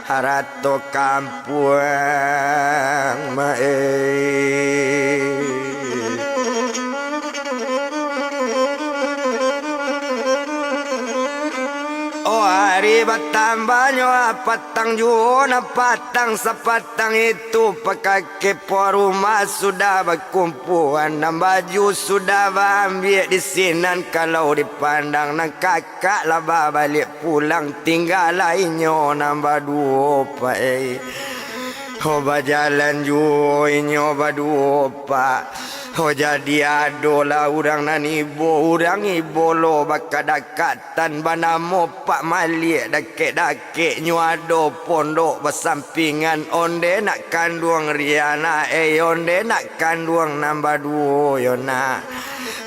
harato kampuang, maeh. Oh, ari batambahnyo patang juo, nan patang sapatang itu pakakek puang rumah sudah bakumpuan, nan baju sudah baambiak di sinan, kalau dipandang nan ka- kak lah babaliak pulang, tinggalah inyo nan baduo, Pak, eh. Ho, bajalan juo inyo baduo, Pak. Ho, jadi adolah urang nan ibo, urang ibo lo bakadakatan, banamo Pak Maliak, dakek-dakeknyo ado pondok basampingan, onde nak kanduang Riana, eh, onde nak kanduang nan baduo yo nak.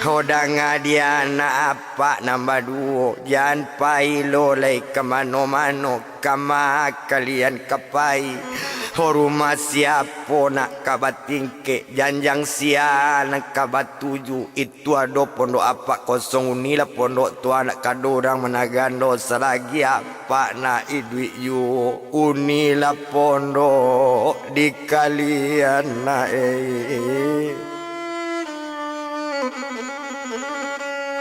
Ho, danga di anak Pak nan baduo, jan pai lo lai ka mano-mano, kama kalian ka pai? Ho, rumah siapo nak ka batingkek, janjang sia nan ka batuju? Itu ado pondok apak kosong, unilah pondok tu, nak kado urang managando, salagi apak nak iduik juo, unilah pondok di kalian nak, eh.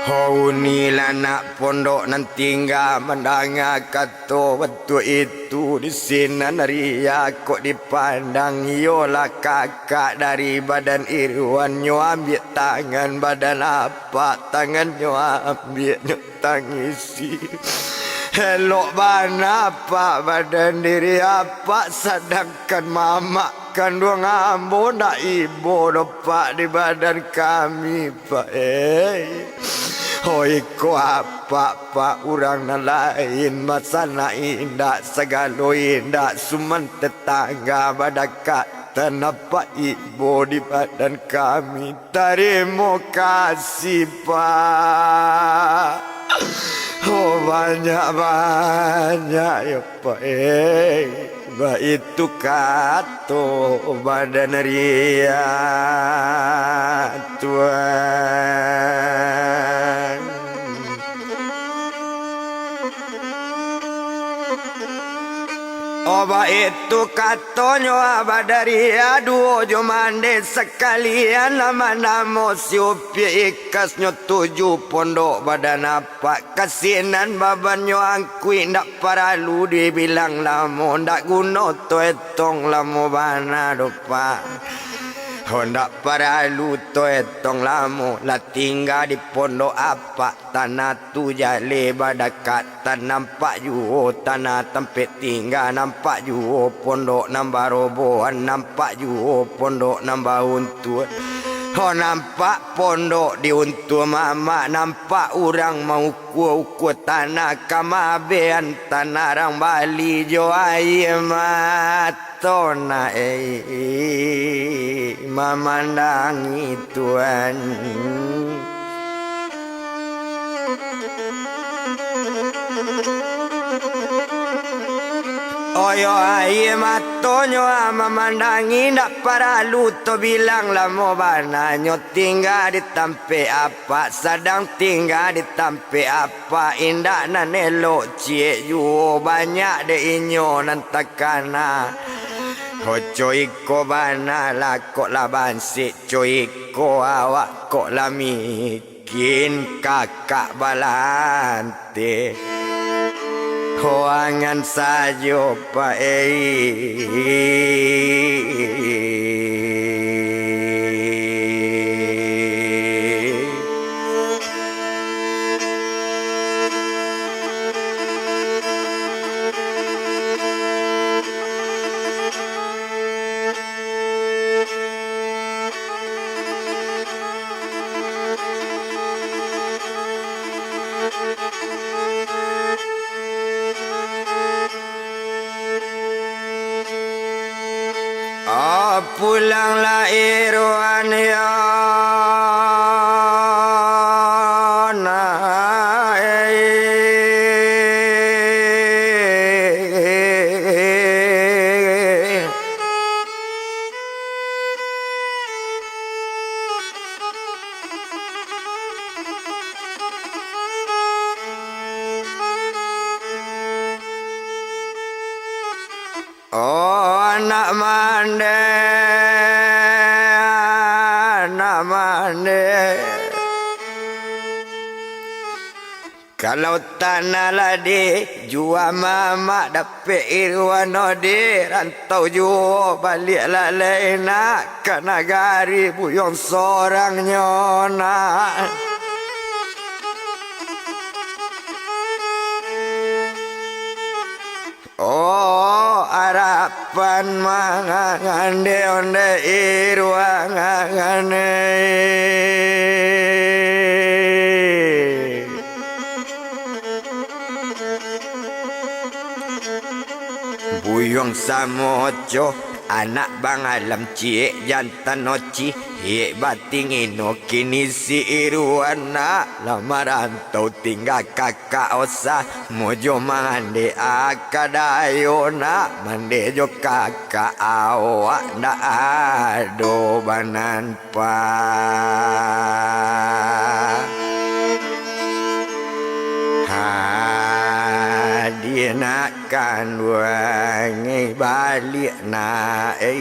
Ho, unilah nak pondok nan tingga, mandanga kato batuak itu di sinan, Ria, kok dipandang iyolah kakak dari badan Irwan, nyo ambiak tangan badan apak, tangannyo ambiak nyo tangisi. Elok bana, Pak, badan diri apak, sadangkan mamak kanduang ambo ndak ibo doh, Pak, di badan kami, Pak, eh. Ho, iko apak, Pak, urang nan lain, masanak indak, sagalo indak, suman tetangga badakatan, apak ibo di badan kami. Tarimo kasih, Pak. Oh, banyak-banyak yo, Pak, eh. Baitu kato badan Ria, Tuan. Oh, baitu katonyo, Badari, aduo jo mande sakalian, nama-namo si Upiak, ikasnyo tuju pondok badan apak. Ka sinan babannyo angkuik, ndak paralu dibilang lamo, ndak guno toetong lamo bana doh, Pak. Oh, ndak paralu toetong lamo, lah tingga di pondok apak. Tanah tu jaleh badakatan, nampak juo tanah tampek tingga, nampak juo pondok nan barobohan, nampak juo pondok nan bauntuak. Ho, nampak pondok diuntuak mamak, nampak urang maukua-ukua tanah, ka maabehan tanah rang bali jo aia mata. Tona, eh, mamandangi Tuan. Oyo, aia matonyo, ah, mamandangi, ndak paralu to bilang lamo bana nyo tingga di tampek apak, sadang tingga di tampek apak. Pak, indak nan elok ciek juo, banyak dek inyo nan takana. Ho, co iko bana lah, kok lah bansek, co iko awak kok lah miskin, kakak balante. Ho, angan sajo, Pak, eh. Oh, pulanglah Irwan yo nak, eh. Oh, anak mande, anak mande. Kalau tanah lah dijua mamak, dapek Irwan odi rantau juo, baliak lah lai nak ka nagari buyuang sorangnyo nak. Oh, arapan mangande onde Irwan ngande. Buyuang Samoco, anak Bang Alam ciek jantan oci, hiek batingin no kini si Irwan nak, lah marantau tingga kakak osa, mujo mangande aka dayo nak, mande jo kakak awak ndak ado banan. Pa. Hadiah nak kanduang, eh, baliak nak, eh.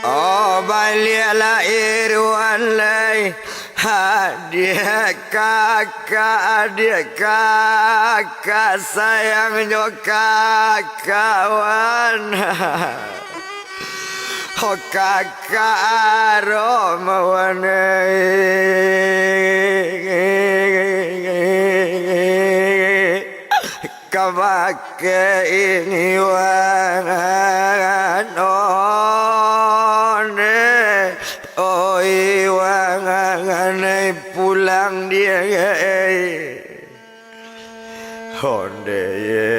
Oh, baliaklah Irwan lai. Adiak kakak, adiak kakak, sayang jo kakak wan. Ho kakak aromawane. Kabake ini wangan one, oi wangan pulang dia. Onde ye.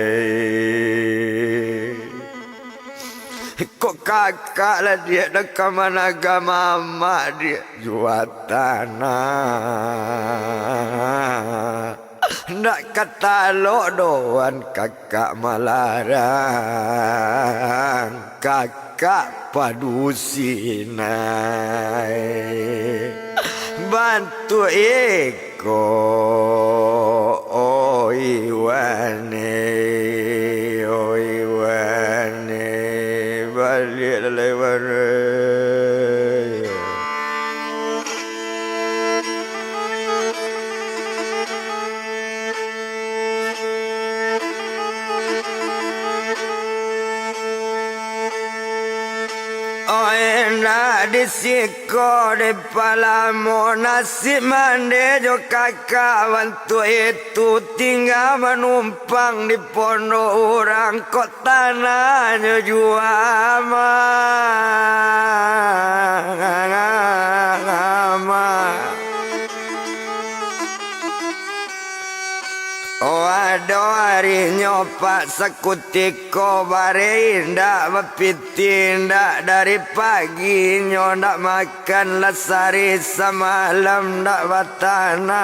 Kok kakak lah diak dak ka managa mamak diak jua tanah. Ndak ka talok doh wan kakak malarang, kakak padusi nai. Bantuak iko, oi wane, oi wane, baliak lalai wane. Oh, indak di siko dipalamo nasib mande jo kakak bantuak itu, tingga manumpang di pondok urang kok tanahnyo jua, Mak. Oh, ado arinyo, Pak, sakutiko bare indak bapiti, indak dari paginyo ndak makan, lah sari samalam ndak batanah.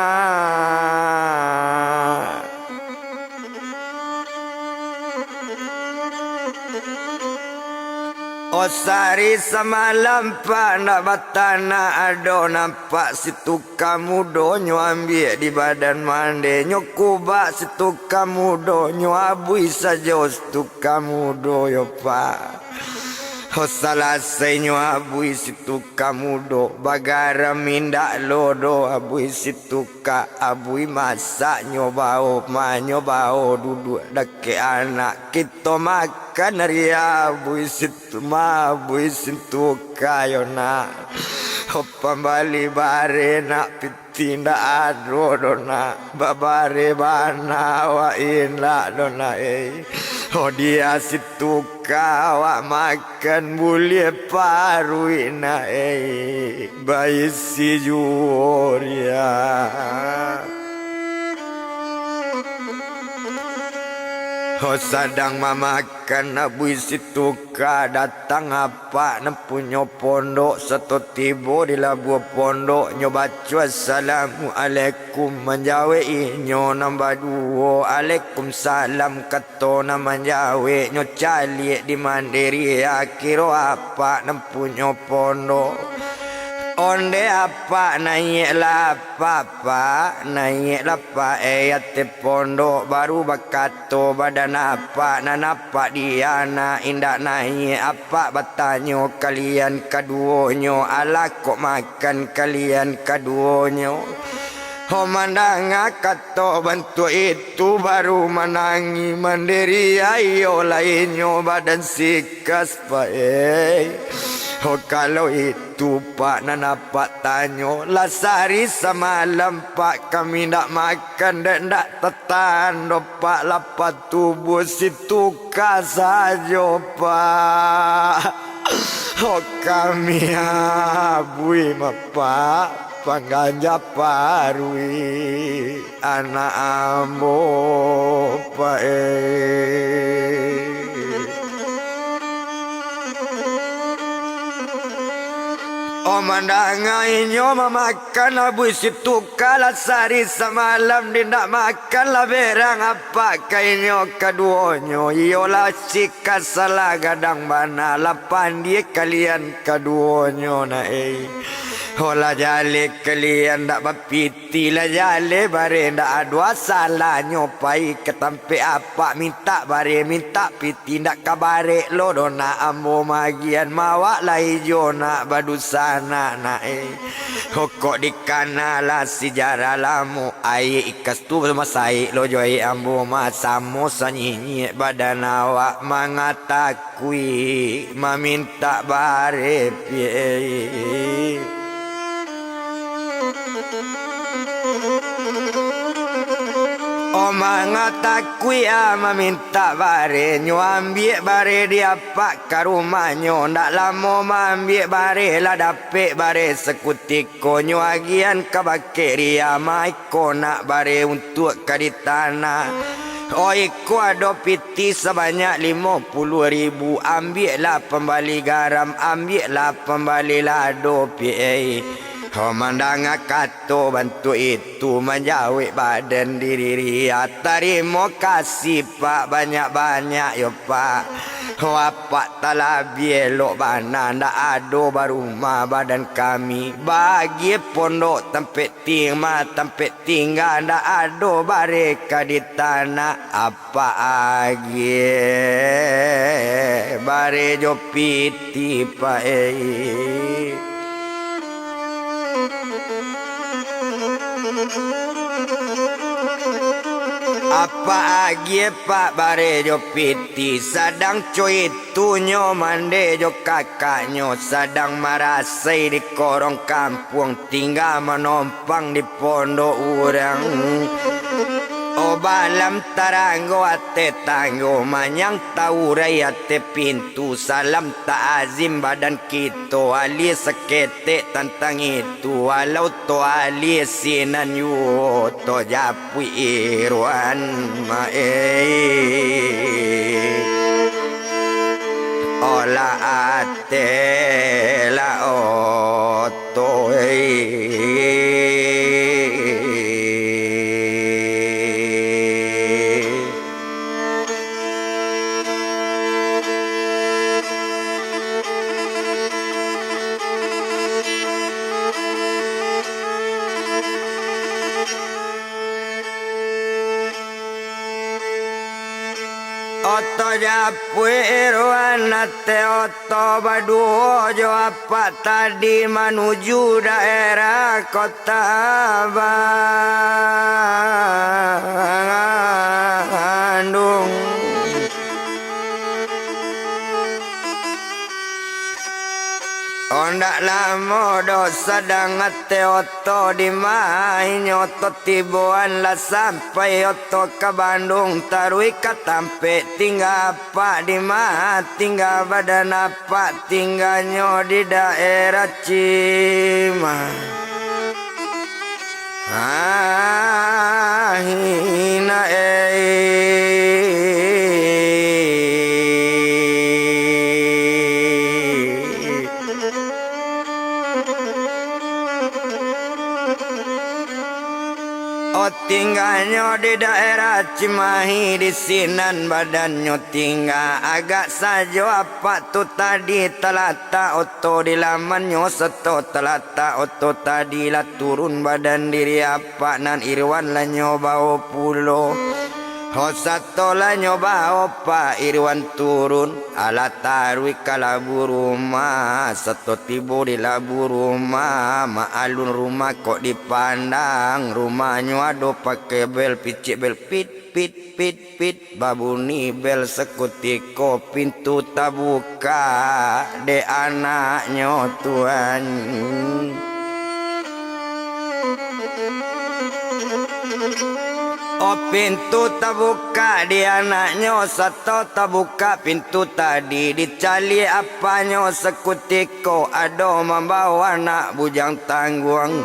Oh, sari samalam, Pak, ndak batanah, ado nampak si tukang mudo nyo ambiak di badan mande, nyo kubak si tukang mudo nyo abui sajo si tukang mudo yo, Pak. Oh, salasai nyo abui si tukang mudo, bagaram indak lo doh abui si tukang, abui masaknyo bao, manyo bao duduak dakek anak kito makan ari abui si tu, mabui si tukang yo nak. Oh, pambali bare nak piti. Indak ado doh nak, babare bana awak indak doh nak, ei. Odiah si tuka awak makan buliah paruik nak, ei. Baisi juo riak. Ho sadang mamakan abuih si tuka, datang apak nan punyo pondok, sato tibo di labuah pondok, nyo baco assalamualaikum, manjawek inyo nan baduo, alaikumsalam, kato nan manjawek, nyo caliak di mandiri, akiro apak nan punyo pondok. Onde apak naiaklah apak, pak, naiaklah pak, eh, ateh pondok, baru bakato badan apak, nan apak di anak indak naiak, apak batanyo kalian kaduonyo, alah kok makan kalian kaduonyo. Ho mandanga kato bantuak itu, baru manangih mandiri, iyo lah inyo badan sikas, pak, eh. Ho kalau itu, pak, nan apak tanyo, lah sahari samalam, pak, kami ndak makan, dek ndak tatahan doh, pak, lapeh tubuah si tuka sajo, pak. Ho kami abuih mah, pak, pangganja paruik anak ambo, pak, eh. Oh, mandanga inyo mamakan abuih si tuka, lah sahari samalam di ndak makan, lah berang apak ka inyo kaduonyo, iyolah si kasalah gadang bana, lah pandie kalian kaduonyo nak, eh. Oh, lah jaleh kalian ndak bapiti, lah jaleh bareh ndak ado, asalahnyo pai ka tampek apak mintak bareh, mintak piti, ndak ka barek lo doh nak ambo maagiahan, mawak lai jo nak badunsanak nak, eh. Ho kok dikana lah sijarah lamo, aia ikas tu masaik lo jo aia ambo mah, samo sanyinyik badan awak mangatakuik mamintak bareh, piye. Oh, mangatakuik ah mamintak bareh, nyo ambiak bareh di apak ka rumahnyo, ndak lamo maambiak bareh, lah dapek bareh sakutiko, nyo agiahan ka bakeh ria, ma iko nak bareh untuak ka ditanah. Oh, iko ado piti sabanyak limo puluah ribu, ambiaklah pambali garam, ambiaklah pambali lado, piye. Ho mandanga kato bantuak itu, manjawek badan diri ria, tarimo kasih, pak, banyak-banyak yo, pak. Ho apak talabiah elok bana, ndak ado barumah badan kami, bagi pondok tampek ting-, ma tampek tingga, ndak ado bareh ka ditanah, apak agiah bareh jo piti, pak, eh. Apak agiah, pak, bareh jo piti, sadang co itu nyo mandeh jo kakaknyo, sadang marasai di korong kampuang, tingga manompang di pondok urang. Oh, balam taranggo ateh tanggo, manyang taurai ateh pintu, salam ta'azim badan kito, alah saketek tantang itu, walau to alah sinan juo, to japuik iruan ma, eh. Olah ateh lah oto, eh. Oto japuik iruan ateh oto baduo jo apak tadi manuju daerah kota Bandung. Ondak lamo doh sadang ateh oto, di ma inyo oto tiboan, lah sampai oto ka Bandung, taruih ka Tampek, tingga apak di ma, tingga badan apak, tingganyo di daerah Cima. Ah, hina, eh. Oh, tingganyo di daerah Cimahi, di sinan badannyo tingga. Agak sajo apak tu tadi talatak oto di lamannyo, sato talatak oto tadi, lah turun badan diri apak nan Irwan lah nyo bao pulo. Ho, sato lah nyo bao Pak Irwan turun, alah taruih ka labu rumah, sato tibo di labu rumah, maalun rumah kok dipandang, rumahnyo ado pakai bel, picik bel, pit, pit, pit, pit, babuni bel, sakutiko pintu tabukak dek anaknyo tuan. Oh, pintu tabukak di anaknyo, sato tabukak pintu tadi, dicaliak apanyo sakutiko ado mambao anak bujang tangguang.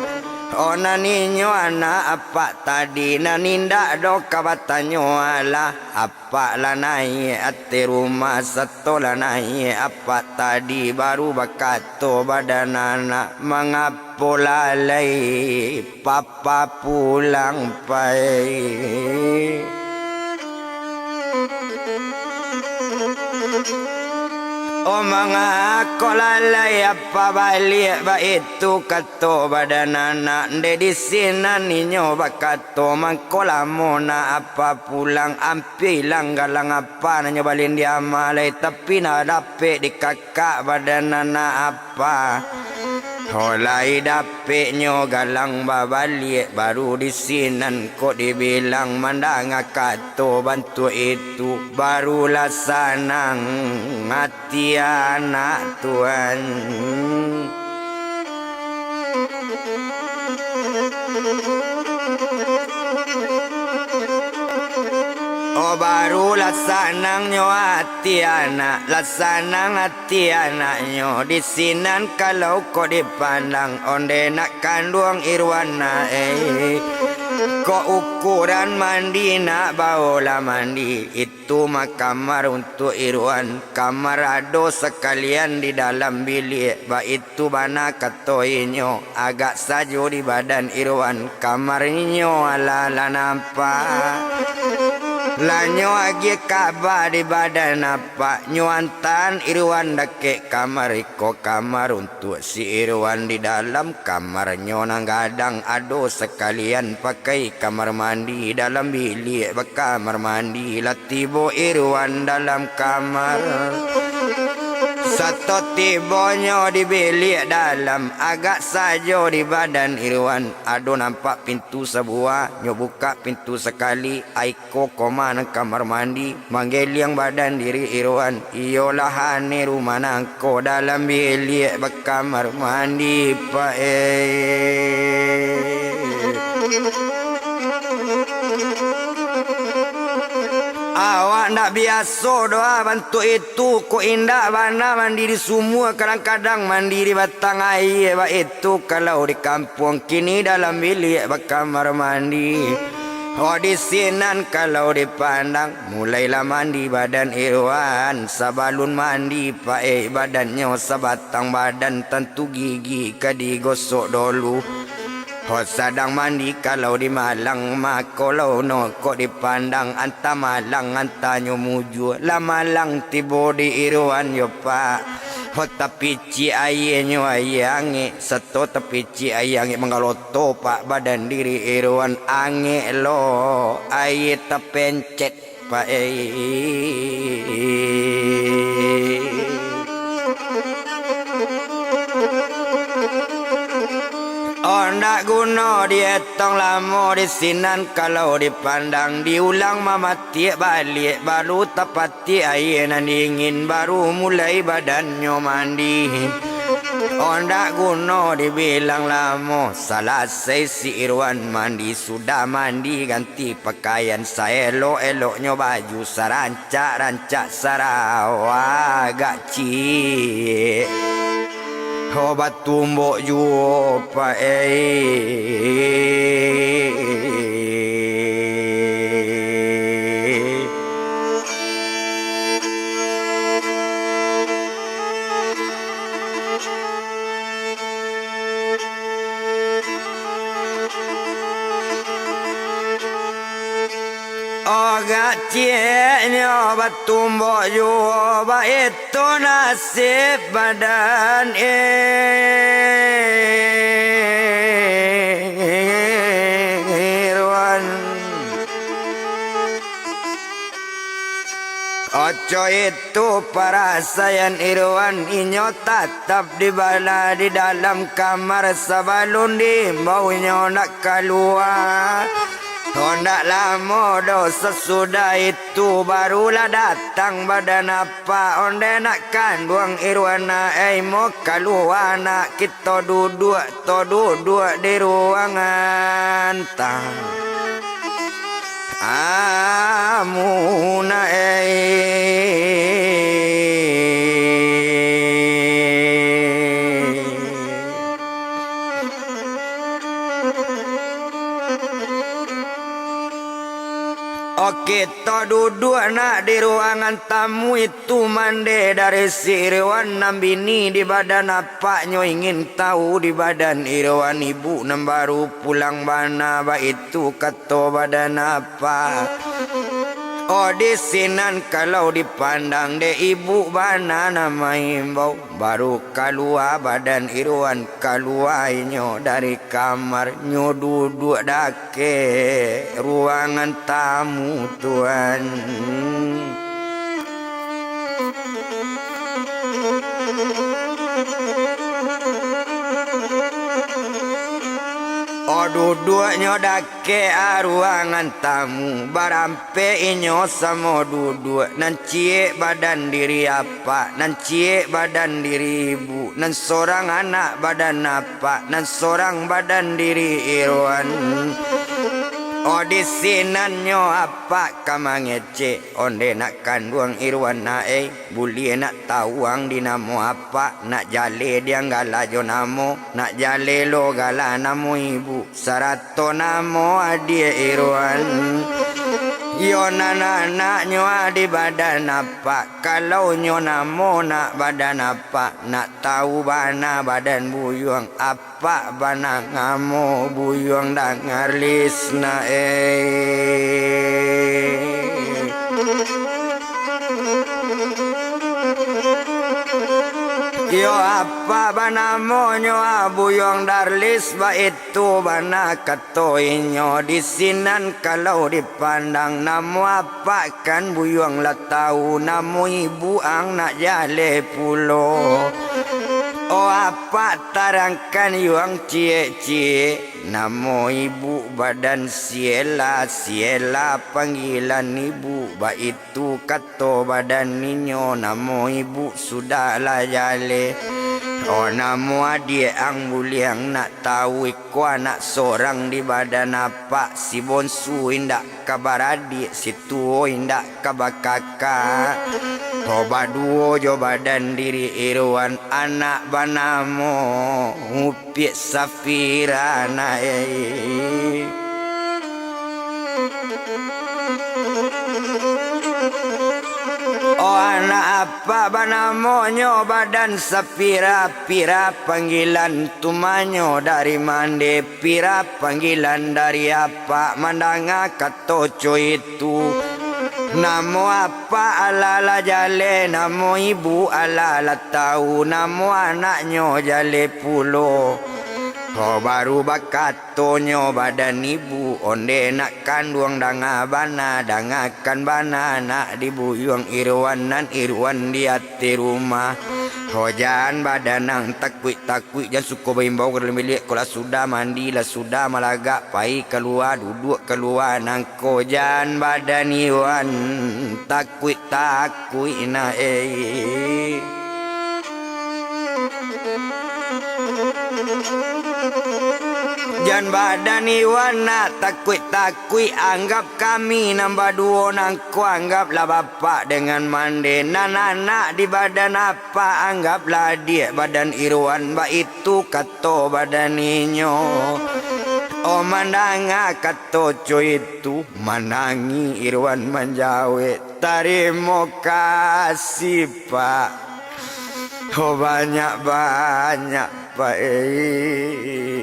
Oh, nan inyo anak apak tadi, nan indak doh ka batanyo alah. Apak lah naiak ateh rumah, sato lah naiak apak tadi, baru bakato badan anak, "Mangapo lalai papa pulang pai?" "Oh, mangapo lalai apa baliak baitu?" kato badan anak. Ndeh, di sinan inyo bakato, "Mangko lamo nak apa pulang, ampilang galang apa nan nyo balindiang malai, tapi nak dapek dikakak badan anak apa." Ho, lai dapeknyo galang babaliak, baru di sinan kok dibilang, mandanga kato bantuak itu, barulah sanang ati anak tuan. Oh, barulah sanangnyo ati anak, lah sanang ati anaknyo, di sinan kalau kok dipandang, ondeh nak kanduang Irwan nak, eh. Kok ukuran mandi nak baolah mandi, itu mah kamar untuak Irwan. Kamar ado sakalian di dalam biliak, baitu bana kato inyo, agak sajo di badan Irwan, kamar inyo alah lah nampak. Lah nyo agiah kaba di badan apak, nyo antaan Irwan dakek kamar, iko kamar untuak si Irwan. Di dalam kamarnyo nan gadang ado sakalian pakai kamar mandi, dalam biliak bakamar mandi, lah tibo Irwan dalam kamar. Sato tibonyo di biliak dalam, agak sajo di badan Irwan ado nampak pintu sabuah, nyo bukak pintu sakali, ai ko koma nan kamar mandi, manggeliang badan diri Irwan, iyolah aneh rumah nangko dalam biliak bakamar mandi, Pak, eh. Awak ndak biaso doh, ah, bantuak itu, kok indak bana mandi di sumua, kadang-kadang mandi di batang aia, baitu kalau di kampuang, kini dalam biliak bakamar mandi. Oh, di sinan kalau dipandang, mulailah mandi badan Irwan. Sabalun mandi, Pak, eh, badannyo sabatang badan, tantu gigi ka digosok dolu. Ho, sadang mandi kalau di malang, mako lo no kok dipandang, antah malang, antah nyo mujua. Lah malang tibo di Irwan yo, Pak. Ho, tapicik aianyo aia angek, sato tapicik aia angek manggaloto, Pak, badan diri Irwan, angek lo aia tapencet. Pak, eh. Oh, ndak guno dietong lamo di sinan kalau dipandang, diulang mamatiak baliak, baru tapatiak aia nan dingin, baru mulai badannyo mandi. Ondak guno dibilang lamo, salasai si Irwan mandi, sudah mandi ganti pakaian, saelok-eloknyo baju, sarancak-rancak sarawa, agak ciek. Ho batumbok juo, Pak, eh. Agak cieknyo batumbok juo, baitu nasib badan Irwan. Oco itu parasaian Irwan, inyo tatap di bala di dalam kamar sabalun diimbau inyo nak kalua. Ondak lamo doh sasudah itu, barulah datang badan apak onde nak kanduang Irwan, nak, "Ei, mo kalua nak, kito duduak, to duduak di ruangan tamu, nak, ei." Oke, to duduak nak di ruangan tamu itu, mandeh dari si Irwan nan bini di badan apaknyo ingin tahu di badan Irwan ibu nan baru pulang bana baitu kato badan apak. Oh, di sinan kalau dipandang dek ibu bana nan maimbau. Baru kalua badan Irwan, kalua inyo dari kamar, nyo duduak dakek ruangan tamu tuan. Oh, duduaknyo dakek ah ruangan tamu, baram- pek inyo samo duduak, nan ciek badan diri apak, nan ciek badan diri ibu, nan sorang anak badan apak, nan sorang badan diri Irwan. Oh, di sinannyo apak ka mangecek, onde nak kanduang Irwan nak, ei, buliah nak tahu ang di namo apak, nak jaleh diang gala jo namo, nak jaleh lo gala namo ibu. Sarato namo adiak Irwan. Iyo nan anaknyo ah di badan apak. Kalau nyo namo nak badan apak, nak tahu bana badan buyuang apak, bana namo buyuang Darlis nak, eh. Iyo apak banamonyo ah buyuang Darlis baitu. Tu bana kato inyo di sinan kalau dipandang, namo apak kan buyuang lah tahu, namo ibu ang nak jaleh pulo. Oh apak tarangkan yuang ciek-ciek, namo ibu badan Siela, Siela panggilan ibu baitu. Tu kato badan inyo, namo ibu sudah lah jaleh. Oh, namo adiak ang buliang nak tahu, iko anak sorang di badan apak, si bonsu indak ka baradiak, si tuo indak ka bakakak. Oh, baduo jo badan diri Irwan, anak banamo Piak Safira nai. Oh, anak apak banamonyo badan Safira, pira panggilan tumanyo dari mande, pira panggilan dari apak mandanga kato co itu. Namo apak alah lah jaleh, namo ibu alah lah tahu, namo anaknyo jaleh pulo. Ho baru bakatonyo badan ibu, onde nak kanduang danga bana, dangakan bana nak dibuyuang Irwan nan Irwan di ateh rumah. Ho jan badan ang takuik-takuik, jan suko baimbau ka dalam biliak, ko lah sudah mandi, lah sudah malagak, pai kalua, duduak kalua nang Ko jan badan Iwan takuik-takuik na, eh. Jan badan Iwan nak takuik-takuik, anggap kami nan baduo nangko, anggaplah bapak dengan mande. Nan anak di badan apak, anggaplah adiak badan Irwan, baitu kato badan inyo. Oh, mandanga kato co itu, manangih Irwan manjawek, "Tarimo kasih, Pak. Oh, banyak-banyak, Pak, eh.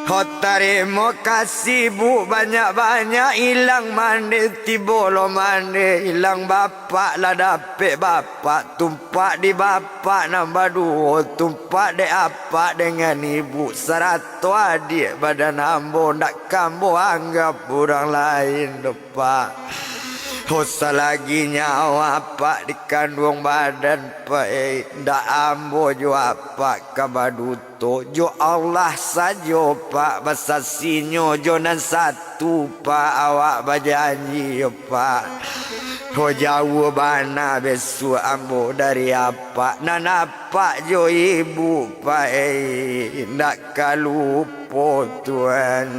Oh, tarimo kasih, Bu, banyak-banyak, ilang mande, tibo lo mande, ilang bapak, lah dapek bapak, tumpak di bapak nan baduo, tumpak dek apak dengan ibu, sarato adiak badan ambo, ndak ka ambo anggap urang lain doh, Pak. Oh, salagi nyawa apak di kanduang badan, Pak, eh, ndak ambo jo apak ka baduto, jo Allah sajo, Pak, basasinyo jo nan satu, Pak, awak bajanji, yo, Pak. Oh, jauah bana besuak ambo dari apak, nan apak jo ibu, Pak, eh, ndak ka lupo, Tuan."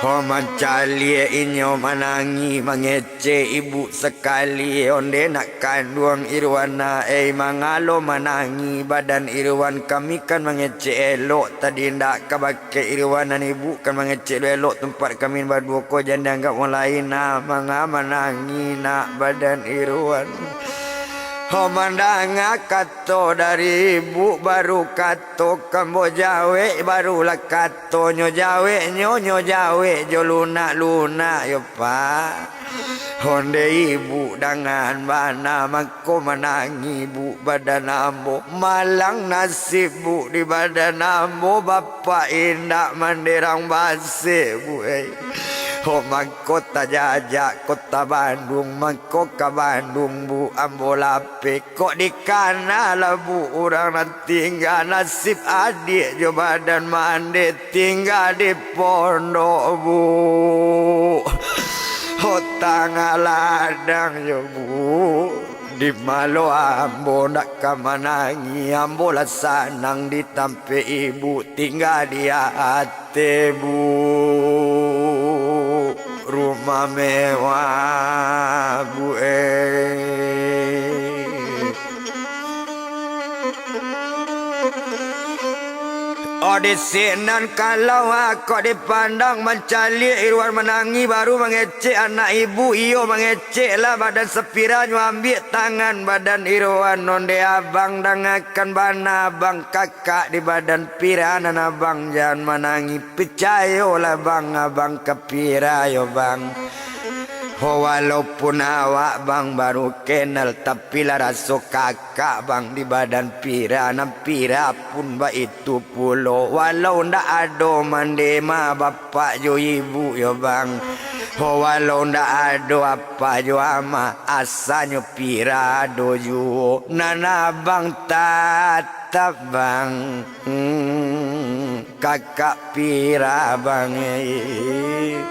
Ho mancaliak inyo manangih, mangecek ibu sakali, onde nak kanduang Irwan, eh, mangalo manangih badan Irwan, kami kan mangecek elok tadi, ndak ka bakeh Irwan nan ibu kan mangecek elok tumpak kami baduo ko, jan dianggap urang lain, nah, manga manangih nak badan Irwan. Ho mandanga kato dari ibu, baru kato ka ambo jawek, barulah katonyo jaweknyo, nyo jawek jo lunak-lunak, yo, Pak. Onde ibu dangan bana mangko manangih, Bu, badan ambo. Malang nasib, Bu, di badan ambo, bapak indak manderang basek, Bu, eh. Ho mangko tajajak Kota Bandung, mangko ka Bandung, Bu, ambo lapeh. Kok dikana lah, Bu, urang nan tingga, nasib adiak jo badan mande tingga di pondok, Bu. Ho tangah ladang yo, Bu. Di ma lo ambo ndak ka manangih, ambo lah sanang di tampek ibu tingga di ati. Teh, Bu, rumah mewah, Bu, eh. Oh, di sinan kalau kok dipandang, mancaliak Irwan manangih, baru mangecek anak ibu, iyo mangecek lah badan sapiranyo, ambiak tangan badan Irwan, onde abang, dangakan bana abang, kakak di badan pira nan abang, jan manangih. Picayolah, Bang, abang ka pira yo, Bang. Ho, walaupun awak, Bang, baru kenal, tapi lah raso kakak, Bang, di badan pira, nan pira pun baitu pulo. Walau ndak ado mande ma bapak jo ibu yo, Bang. Ho, walau ndak ado apa jo ama, asanyo pira ado juo. Nan abang tat- Tap, Bang. Hmm, kakak pira, Bang, eh.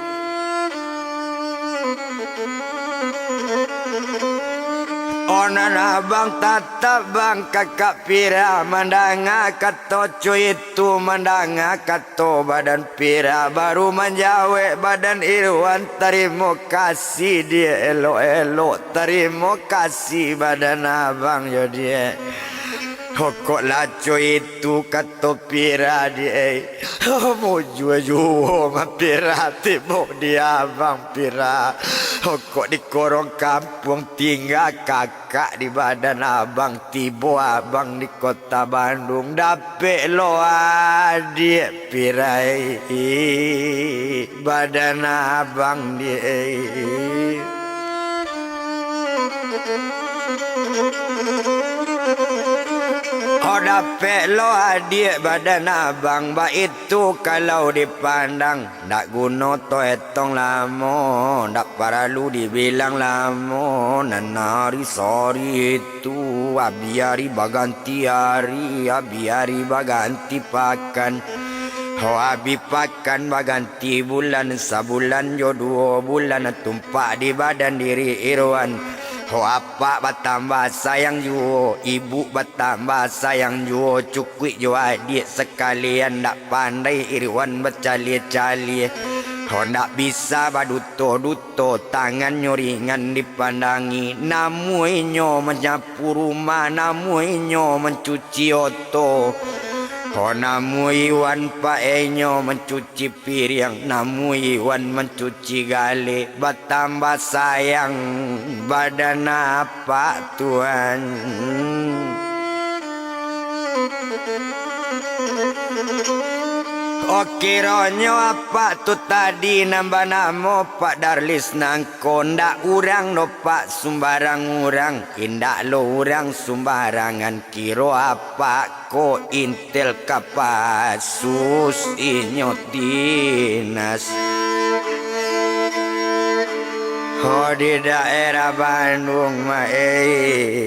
Oh, nan abang tatap, Bang, kakak pira, mandanga kato co itu, mandanga kato badan pira, baru manjawek badan Irwan, tarimo kasih, Diak, elok-elok, tarimo kasih badan abang yo, Diak. Ho, kok lah co itu kato pira, Diak, eh. Mujua juo mah pira tibo di abang pira. Ho, kok di korong kampuang tingga kakak di badan abang, tibo abang di kota Bandung, dapek lo adiak pira, eh. Badan abang di, eh. Oh, dapek lo adiak badan abang, baitu kalau dipandang. Ndak guno taetong lamo, ndak paralu dibilang lamo, nan ari sari itu, abih ari baganti ari, abih ari baganti pakan. Ho abih pakan baganti bulan, sabulan jo duo bulan tumpak di badan diri Irwan. Ho apak batambah sayang juo, ibuk batambah sayang juo, cukuik jo adiak sakalian, ndak pandai Irwan bacalie-calie. Ho ndak bisa baduto-duto, tangannyo ringan dipandangi, namuah inyo manyapu rumah, namuah inyo mancuci oto. Ho namuah Iwan paenyo mancuci piriang, namuah Iwan mancuci galeh, batambah sayang badan apak tuan. Oh, kironyo apak tu tadi nan banamo Pak Darlis nangko, ndak urang doh, Pak, sumbarang urang, indak lo urang sumbarangan, kiro apak ko intel Kapasus inyo dinas. Ho di daerah Bandung mah, eh.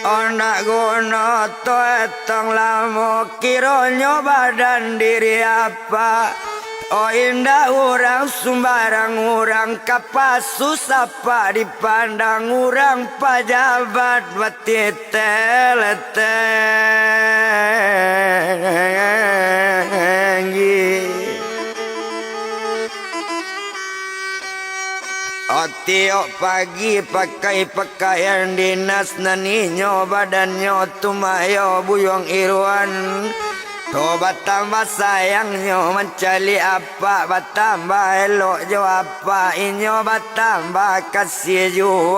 Ondak guno tu etong lamo, kironyo badan diri apak. Oh, indak urang sumbarang urang, Kapasus apak dipandang, urang pajabat batitele tenggi. Oh, tiok pagi pakai pakaian dinas, nan inyo badannyo tumayo buyuang iruan. Oh, batambah sayangnyo mancaliak apak, batambah elok jo apak, inyo batambah kasiah juo.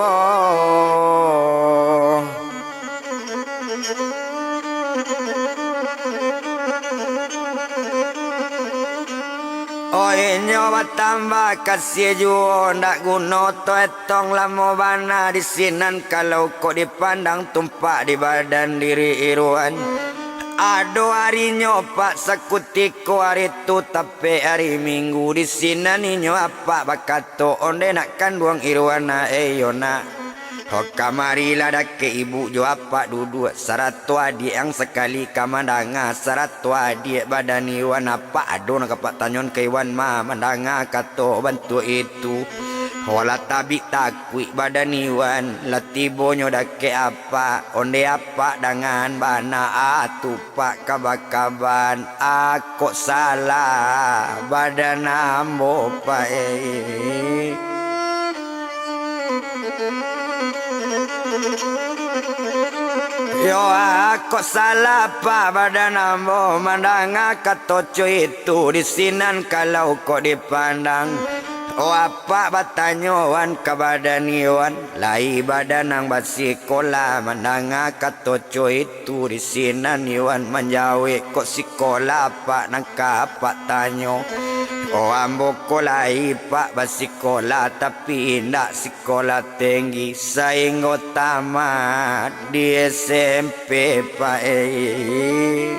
Oh, inyo batambah kasiah juo, ndak guno tu etong lamo bana di sinan, kalau kok dipandang tumpak di badan diri iruan. Ado arinyo, Pak, sakutiko ari tu, tapek ari Minggu, di sinan inyo apak bakato, onde nak kanduang iruan, nak, eh, iyo nak. Ho, kamarilah dakek ibuk jo apak duduak, sarato adiak ang sakali ka mandanga, sarato adiak badan iruan, apak ado nak apak tanyoan ka iruan ma-, mandanga kato bantuak itu. Ho, lah tabik takuik badan iruan, lah tibonyo dakek apak, onde apak dangan bana atu. Pak kaba-kaban, akok salah badan ambo, Pak, eh. Yo, akok salah, Pak, badan ambo mandanga kato co itu di sinan, kalau kok dipandang. Oh, apak batanyoan ka badan iruan, lai badan ang basikolah mandanga kato co itu. Tu di sinan iruan manjawek, kok sikolah apak nan ka apak tanyo? Oh, ambo ko lai, Pak, basikolah, tapi indak sikolah tenggi, sainggo tamat di S M P, Pak, eh.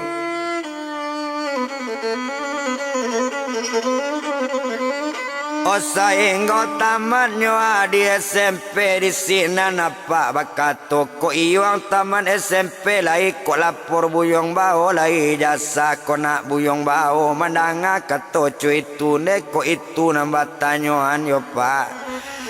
Oh, sainggo tamatnyo di S M P di sinan apak bakato, kok iyo ang tamat S M P lai, kok lapor buyuang bao lai ijazah, kok nak buyuang bao mandanga kato co itu, ndeh kok itu nan batanyoan yo, Pak.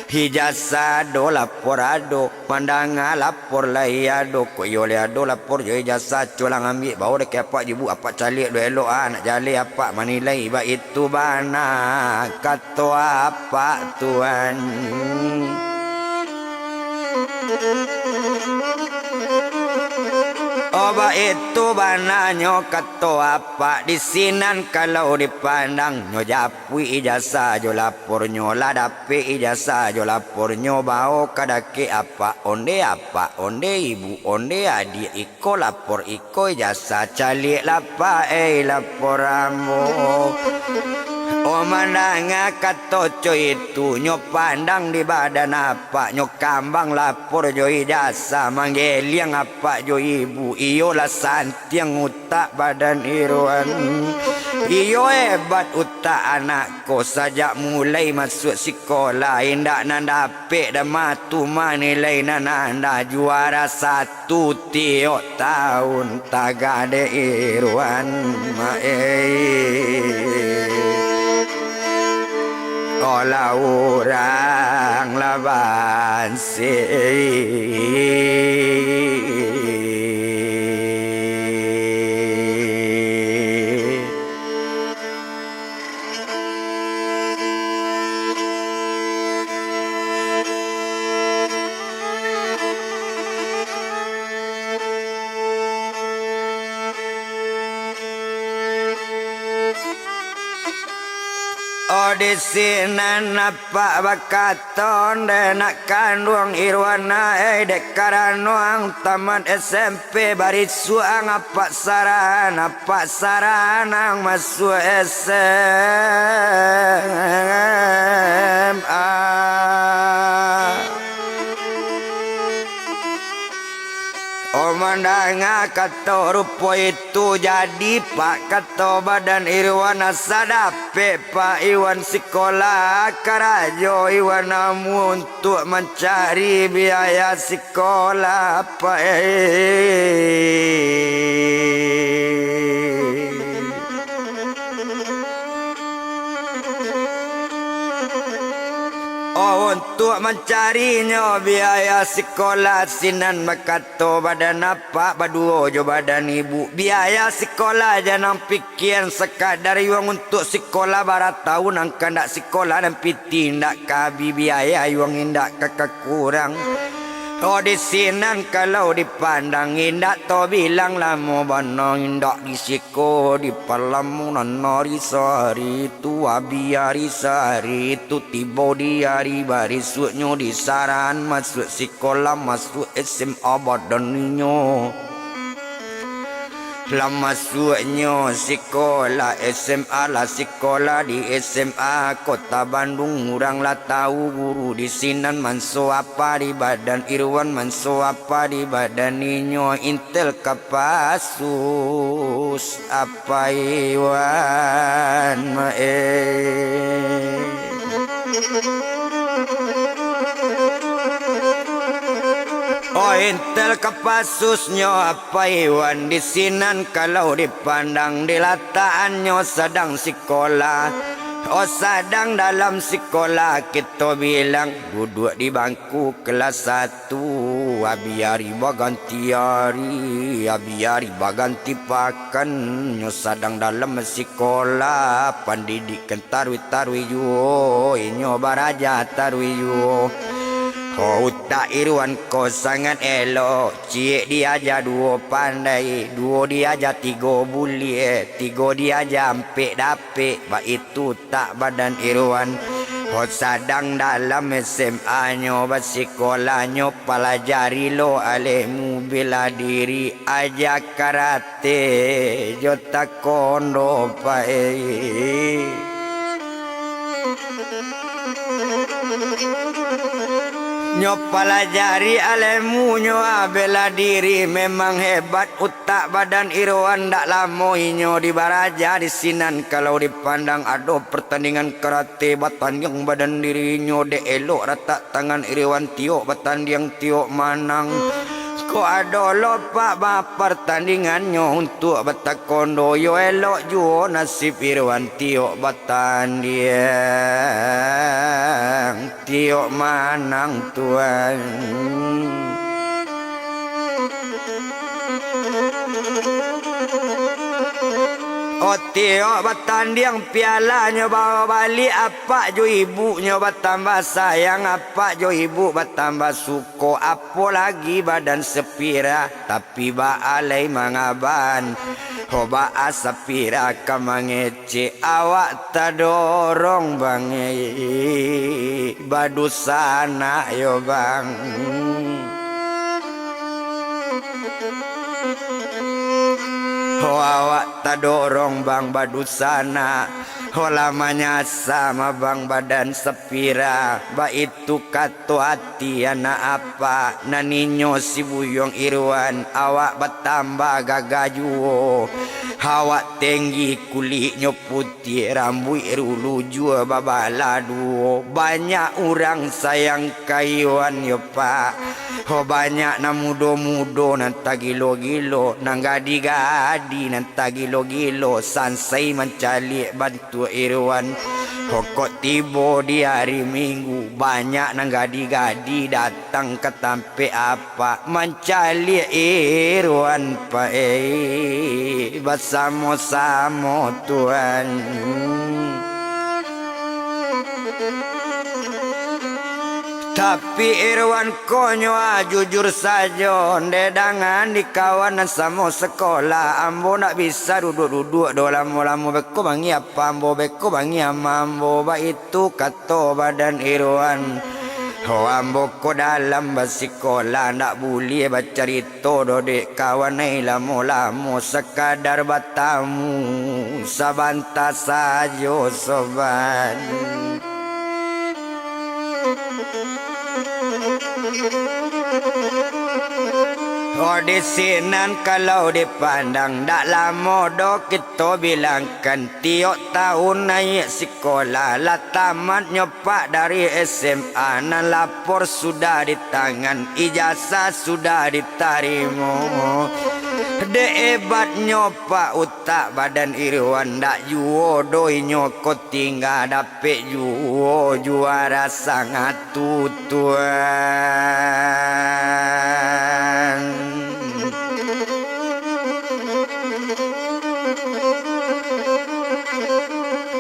Ijazah ado, lapor ado. Mandanga lapor lai ado, kok iyo lai ado lapor jo ijazah, culang ambiak bao dakek apak jibuk, apak caliak lo elok, ah, nak jaleh apak manilai, baitu bana kato apak tuan. Oh, baitu bananyo kato apak di sinan kalau dipandang, nyo japuik ijazah jo lapornyo, lah dapek ijazah jo lapornyo, bao ka dakek apak, onde apak, onde ibuk, onde adiak, iko lapor, iko ijazah, caliaklah, Pak, eh, lapor ambo. Oh, mandanga kato co itu, nyo pandang di badan apak, nyo kambang lapor jo ijasah, manggeliang apak jo ibu, iyolah santiang utak badan Irwan. Iyo hebat utak anak ko, sajak mulai masuak sikolah, indak nan dapek dah matu manilai nan andah, juara satu tiok taun tagak dek Irwan, maeh. Olah urang lah bansi. Oh, di sinan apak bakato, dek nak kanduang Irwan, ai, dek karano ang tamat S M P, barisuak ang apak sarahan, apak sarahan ang masuak S M A. Oh, mandanga kato rupo itu, jadi, Pak, kato badan Irwan, asa dapek, Pak, Iwan sikolah, karajo Iwan amun untuak mancari biaya sikolah, Pak, eh. Oh, untuak mancarinyo biaya sikolah, sinan bakato badan apak baduo jo badan ibu, biaya sikolah jan ang pikian, sakadar Iwan untuak sikolah, bara taun ang kandak sikolah, nan piti indak ka abih, biaya Iwan indak ka kakurang. Oh, di sinan kalau dipandang, indak tabilang lamo bana, indak di siko dipalamo nan ari sahari tu, abih ari sahari tu, tibo di ari barisuaknyo di sarahan masuak sikolah, masuak S M A badan inyo. Lah masuaknyo sikolah S M A, lah sikolah di S M A Kota Bandung, urang lah tau guru di sinan manso apa di badan Irwan, manso apa di badan inyo, Intel Kapasus, apa Iwan, maeh. Oh, Intel Kapasusnyo apa Iwan di sinan kalau dipandang, dilataannyo sadang sikolah. Oh, sadang dalam sikolah, kito bilang, duduak di bangku kelas satu, abih ari baganti ari, abih ari baganti pakan, nyo sadang dalam sikolah, pandidik kan taruih-taruih juo, inyo baraja taruih juo. Ho, utak Irwan ko sangat elok, ciek diaja duo pandai, duo diaja tigo buliah, tigo diaja ampek dapek, baitu utak badan Irwan. Ho, sadang dalam S M A-nyo, basikolah nyo, palajari lo alehmu bela diri, aja karate jo taekwondo, Pak, eh. Nyo palajari alehmu nyo, ah, bela diri, memang hebat utak badan Irwan, ndak lamo inyo dibaraja di sinan. Kalau dipandang ado pertandingan karate, batandiang badan dirinyo, dek elok ratak tangan Irwan, tiok batandiang, tiok manang. Kok ado lo, Pak, ba partandingannyo untuak bataekwondo, yo elok juo nasib Irwan, tiok batandiang, tiok manang, Tuan. Oh, tiok batandiang pialanyo bawa baliak, apak jo ibuknyo batambah sayang, apak jo ibuk batambah suko, apo lagi badan sapira, tapi baa lai mangaban. Ho, baa sapira ka mangecek, awak tadorong, Bang, eh, badunsanak yo, Bang. Ho, awak tadorong, Bang, badunsanak. Ho lah manyasa mabang badan Sapira, baitu kato ati anak apak, nan inyo si Buyuang Irwan, awak batambah gagah juo, awak tenggi, kuliknyo putiah, rambuik rulu juo babala duo. Banyak urang sayang ka Irwan yo, Pak. Ho, banyak nan mudo-mudo nan tagilo-gilo, nan gadih-gadih nan tagilo-gilo, sansai mancaliak bantuak Irwan. Ho, kok tibo di ari Minggu, banyak nan gadih-gadih datang ka tampek apak, mancaliak Irwan, Pak, eh, basamo-samo, Tuan. Tapi Irwan ko nyo, ah, jujur sajo, ndeh dangan di kawan nan samo sakolah, ambo ndak bisa duduak-duduak doh lamo-lamo. Beko bangih apa ambo, beko bangih ama ambo, baitu kato badan Irwan. Ho, ambo ko dalam basikolah, ndak buliah bacarito doh dek kawan ai lamo-lamo, sakadar batamu sabanta sajo, sobat. Oh, di sinan kalau dipandang, ndak lamo doh kito bilangkan, tiok taun naiak sikolah, lah tamatnyo, Pak, dari S M A, nan lapor sudah di tangan, ijazah sudah ditarimo. Dek ebatnyo, Pak, utak badan Irwan, ndak juo doh inyo ko tingga, dapek juo juara sangatu, Tuan.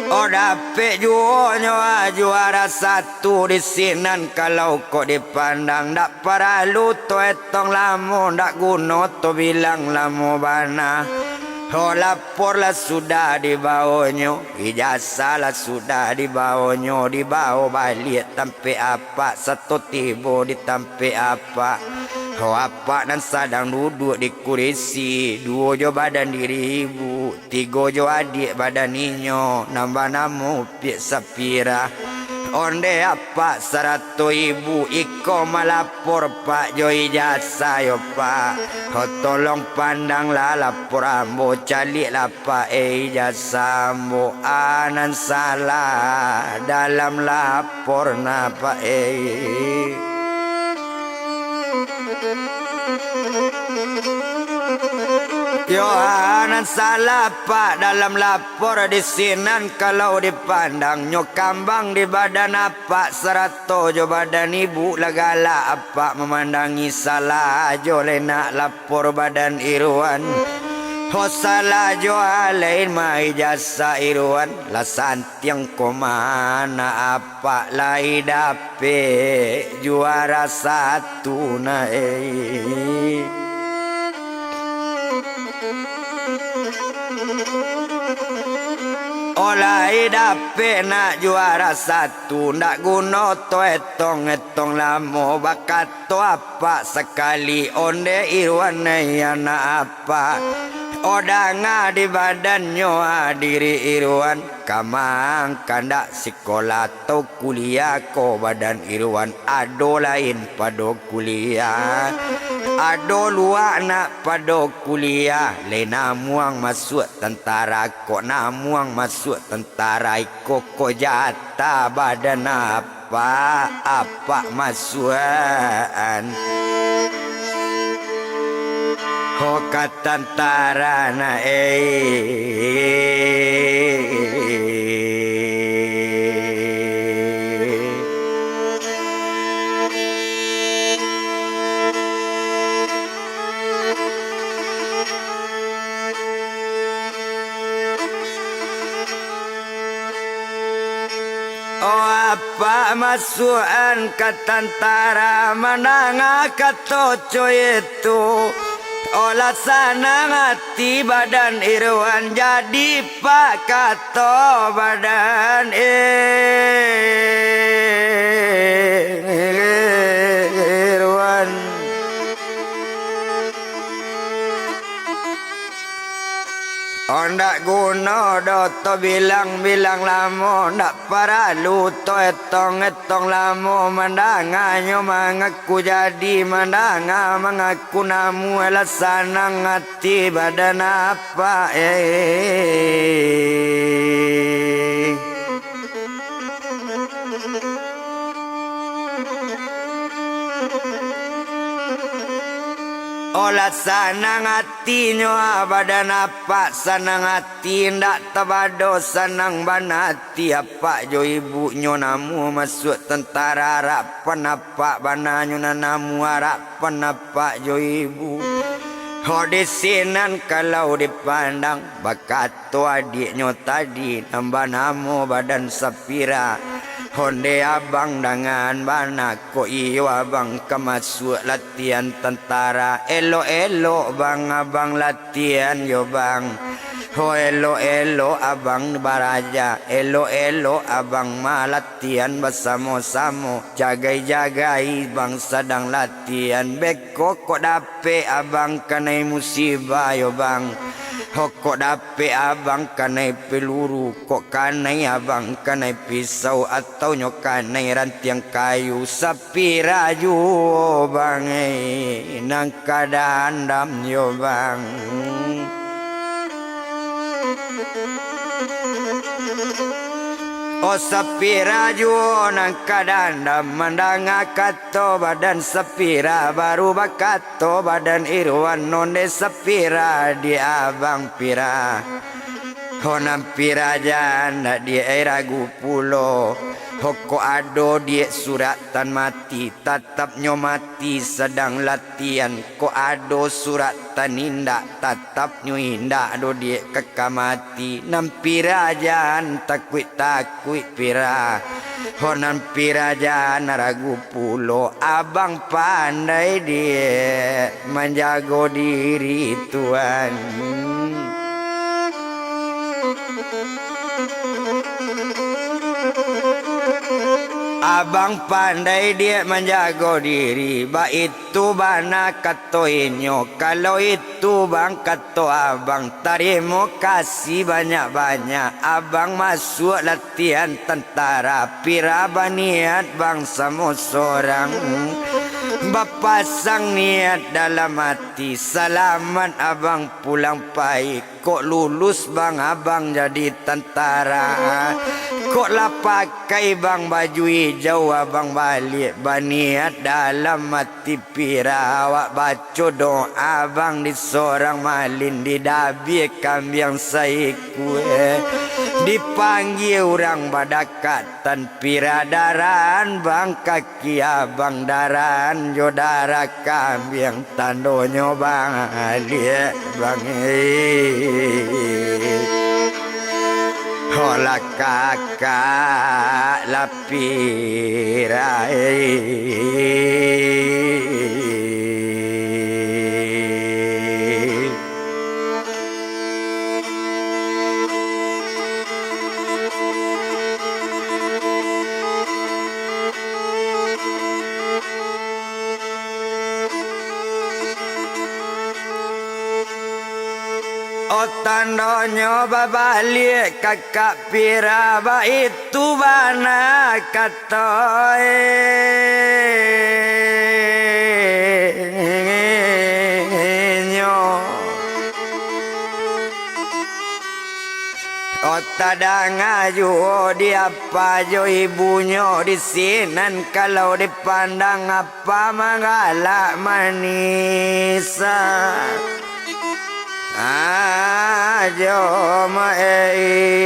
Oh, dapek juo nyo, ah, juara satu di sinan, kalau kok dipandang, ndak paralu to etong lamo, ndak guno to bilang lamo bana. Oh, lapor lah sudah dibaonyo, ijazah lah sudah dibaonyo, dibao baliak tampek apak, sato tibo di tampek apak. Oh, apak nan sadang duduak di kurisi, duo jo badan diri ibu, tigo jo adiak badan inyo, nan banamo Piak Sapira. Ondeh apak sarato ibu, iko malapor, Pak, jo ijazah yo, Pak. Ho, tolong pandanglah lapor ambo, caliaklah, Pak, eh, ijazah ambo, a nan salah dalam lapor na, Pak, eh. Yo, a nan salah, Pak, dalam lapor di sinan, kalau dipandang nyo kambang di badan apak sarato jo badan ibu, lah galak apak mamandangi, salah jo lai nak lapor badan Irwan. Ho, salah jo a lain mah ijazah Irwan, lah santiang ko mah apak lai dapek juara satu na, eh. Oh, lai dapek nak juara satu, ndak guno to etong-etong lamo, bakato apak sakali, ondeh Irwan, eh, anak apak. Oh, danga di badannyo, ah, diri Irwan, kamang kandak sikolah atau kuliah ko badan Irwan, ado lain pado kuliah. Ado luak nak pado kuliah, lai namuang masuak tantara, kok namuang masuak tantara, iko ko jatah badan apak, apak masuakan. Ho, ka tantara na, eh. Oh, apak masuakan ka tantara, mandanga kato co itu. Oh, lah sanang ati badan Irwan, jadi pak kato badan Irwan. Ndak guno doh tabilang-bilang lamo, ndak paralu taetong-etong lamo, mandanganyo mangaku jadi, mandanga mangaku namuah, lah sanang ati badan apak, eh. Olah sanang atinyo, ah, badan apak sanang ati, indak tabado sanang bana ati apak jo ibunyo, namuah masuak tantara, arapan apak bananyo nan namuah arapan apak jo ibu. Ho, di sinan kalau dipandang, bakato adiaknyo tadi, nan banamo badan Sapira, ondeh abang dangan bana, kok iyo abang ka masuak latihan tantara, elok-elok bang abang latihan yo bang. Ho, elok-elok abang baraja, elok-elok abang malatihan basamo-samo, jagai-jagai bang sadang latihan, beko kok dapek abang kanai musibah yo bang. Ho, kok dapek abang kanai peluru, kok kanai abang kanai pisau, ataunyo kanai rantiang kayu, Sapira juo bang, eh, nan ka dandam yo bang. Oh, Sapira juo nan ka dandam, mandanga kato badan Sapira, baru bakato badan Irwan, ondeh Sapira di abang Pira. Ho, nan Pira jan, ndak di ai ragu pulo. Ho, kok ado diak suratan mati, tatapnyo mati sadang latihan. Kok ado suratan indak, tatapnyo indak do diak ka ka mati. Nan Pira jan takuik-takuik Pira. Ho, nan Pira jan ragu pulo, abang pandai diak manjago diri tuan. Abang pandai diak manjago diri, baitu bana kato inyo. Kalau itu bang kato abang, tarimo kasih banyak-banyak. Abang masuak latihan tantara, Pira baniat bang samo sorang, bapasang niat dalam ati, salamat abang pulang pai. Kok lulus bang abang jadi tantara, kok lah pakai bang baju ijau abang baliak, baniat dalam ati Pira, awak baco doa bang di sorang malin, di dabiah kambiang saikua, dipanggia urang badakatan Pira, darahan bang ka Ki abang darahan jo darah kambiang, tandonyo baliak bang. Holah kakak lah Pira. Oh, tandonyo babaliak kakak Pira, baitu bana kato inyo. Oh, tadanga juo di apa jo ibunyo di sinan, kalau dipandang apa manggalak manisa. Ajo ma-, eh.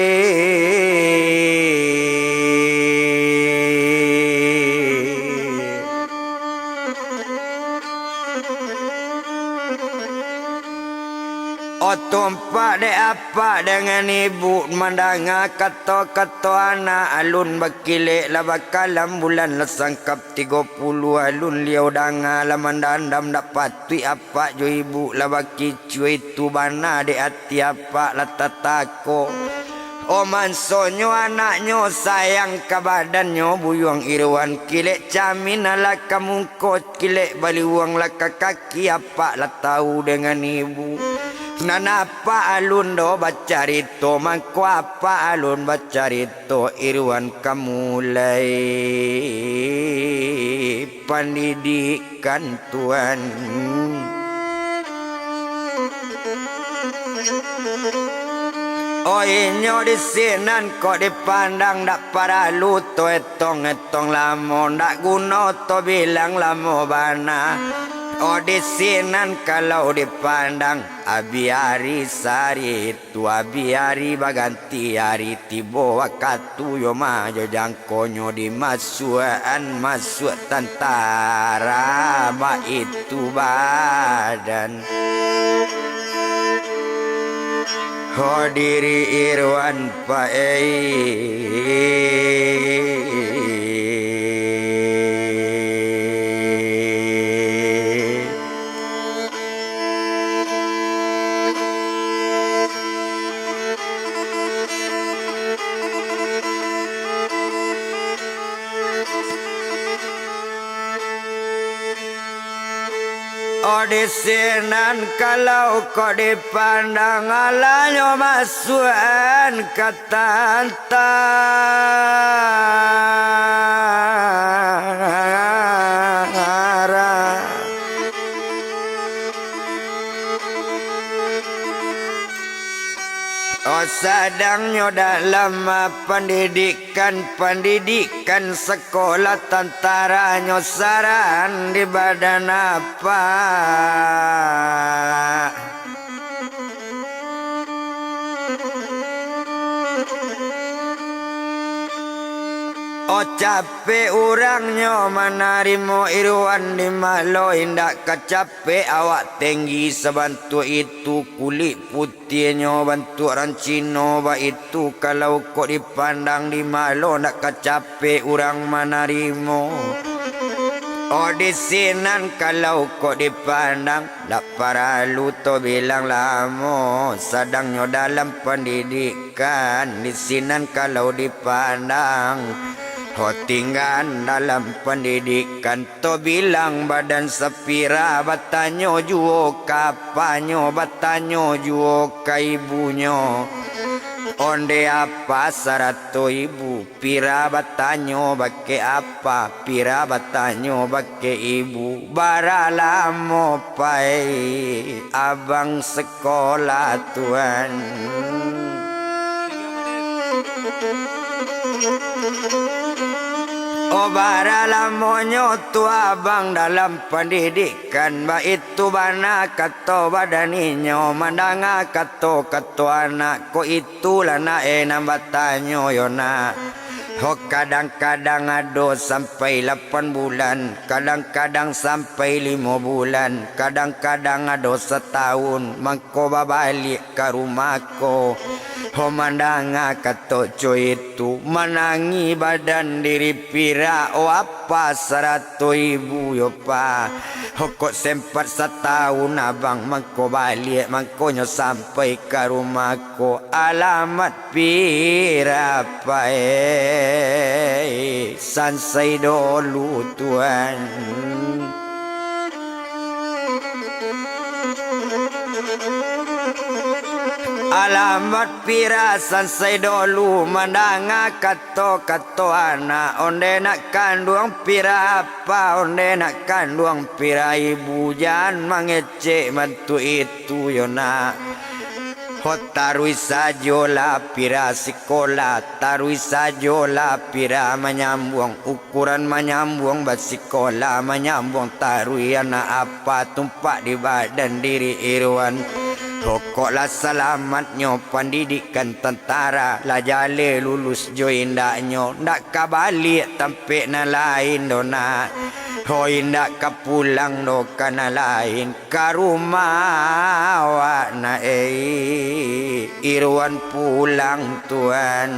Otompak dek apak dangan ibu mandanga kato-kato anak alun bakilek lah bakalam bulan lah sangkap tigo puluah alun liau danga lah mandandam dak patuik apak jo ibu lah bakicua itu bana dek ati apak lah tatako. Oh, mansonyo anaknyo sayang ka badannyo buyuang Irwan kilek camin alah ka mungko kilek baliwang lah ka kaki apak lah tau dangan ibu. Nan apak alun do bacarito, mangko apak alun bacarito, Irwan ka mulai pandidikan tuan. Oh, inyo di sinan kok dipandang, dak paralu to etong-etong lamo, dak guno to bilang lamo bana. Oh, di sinan kalau dipandang, abiari sari tu, abiari baganti ari, tibo wakatu yo ma jo jangkonyo dimasuakan masuak tantara, baitu badan. Ho diri Irwan Pae. Oh, di sinan kalau kok dipandang, alanyo masuakan ka tantara. Oh, sadangnyo dalam pandidikan, pandidikan sakolah tantaranyo saran di badan apak. Oh, capek urangnyo manarimo Irwan di malo, indak ka capek awak tenggi sabantuak itu, kulik putiahnyo bantuak urang Cino baitu, kalau kok dipandang di malo, ndak ka capek urang manarimo. Oh, di sinan kalau kok dipandang, dak paralu to bilang lamo, sadangnyo dalam pandidikan, di sinan kalau dipandang. Ho, tinggan dalam pandidikan, to bilang badan sapira, batanyo juo ka apanyo, batanyo juo ka ibunyo. Onde apa sarato ibu, pira batanyo bakeh apa, pira batanyo bakeh ibu, bara lamo pai abang sekolah tuan. Oh, bara lamonyo tu abang dalam pandidikan, baitu bana kato badan inyo, mandanga kato-kato anak, kok itulah nak, eh, nan batanyo yo nak. Ho, kadang-kadang ado sampai lapan bulan, kadang-kadang sampai limo bulan, kadang-kadang ado satahun, mangko babaliak ka rumah ko. Ho, mandanga kato co itu, manangih badan diri pira, oh, apa sarato ibu yo pa. Ho, kok sempat satahun abang mangko baliak, mangkonyo sampai ka rumah ko, alamat pira pai sansai dolu tuan. Alamat pira sansai dolu, mandanga kato-kato anak, onde nak kanduang pira apa, onde nak kanduang pira ibu, jan mangecek bantuak itu yo nak. Ho, taruih sajolah pira sikolah, taruih sajolah pira manyambuang, ukuran manyambuang basikolah, manyambuang taruih anak apa tumpak di badan diri Irwan. Ho, kok lah salamatnyo pandidikan tantara, lah jaleh lulus jo indaknyo, ndak ka baliak tampek nan lain doh nak. Ho, indak ka pulang doh ka nan lain. Ka rumah awak nak, eh, Irwan pulang tuan.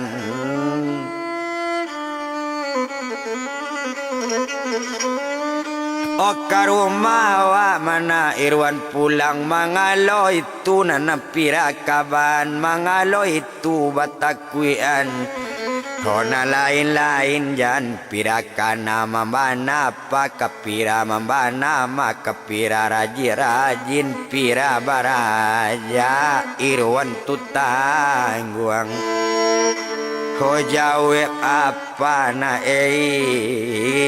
Oh, ka rumah awak ma nak Irwan pulang, mangalo itu nan pira kaban, mangalo itu batakuikan. Ho nan lain-lain jan, pira kana mambana, pakapira mambana, makapira rajin-rajin, pira baraja, iruan tu tangguang. Ho jawek apa nak, ei?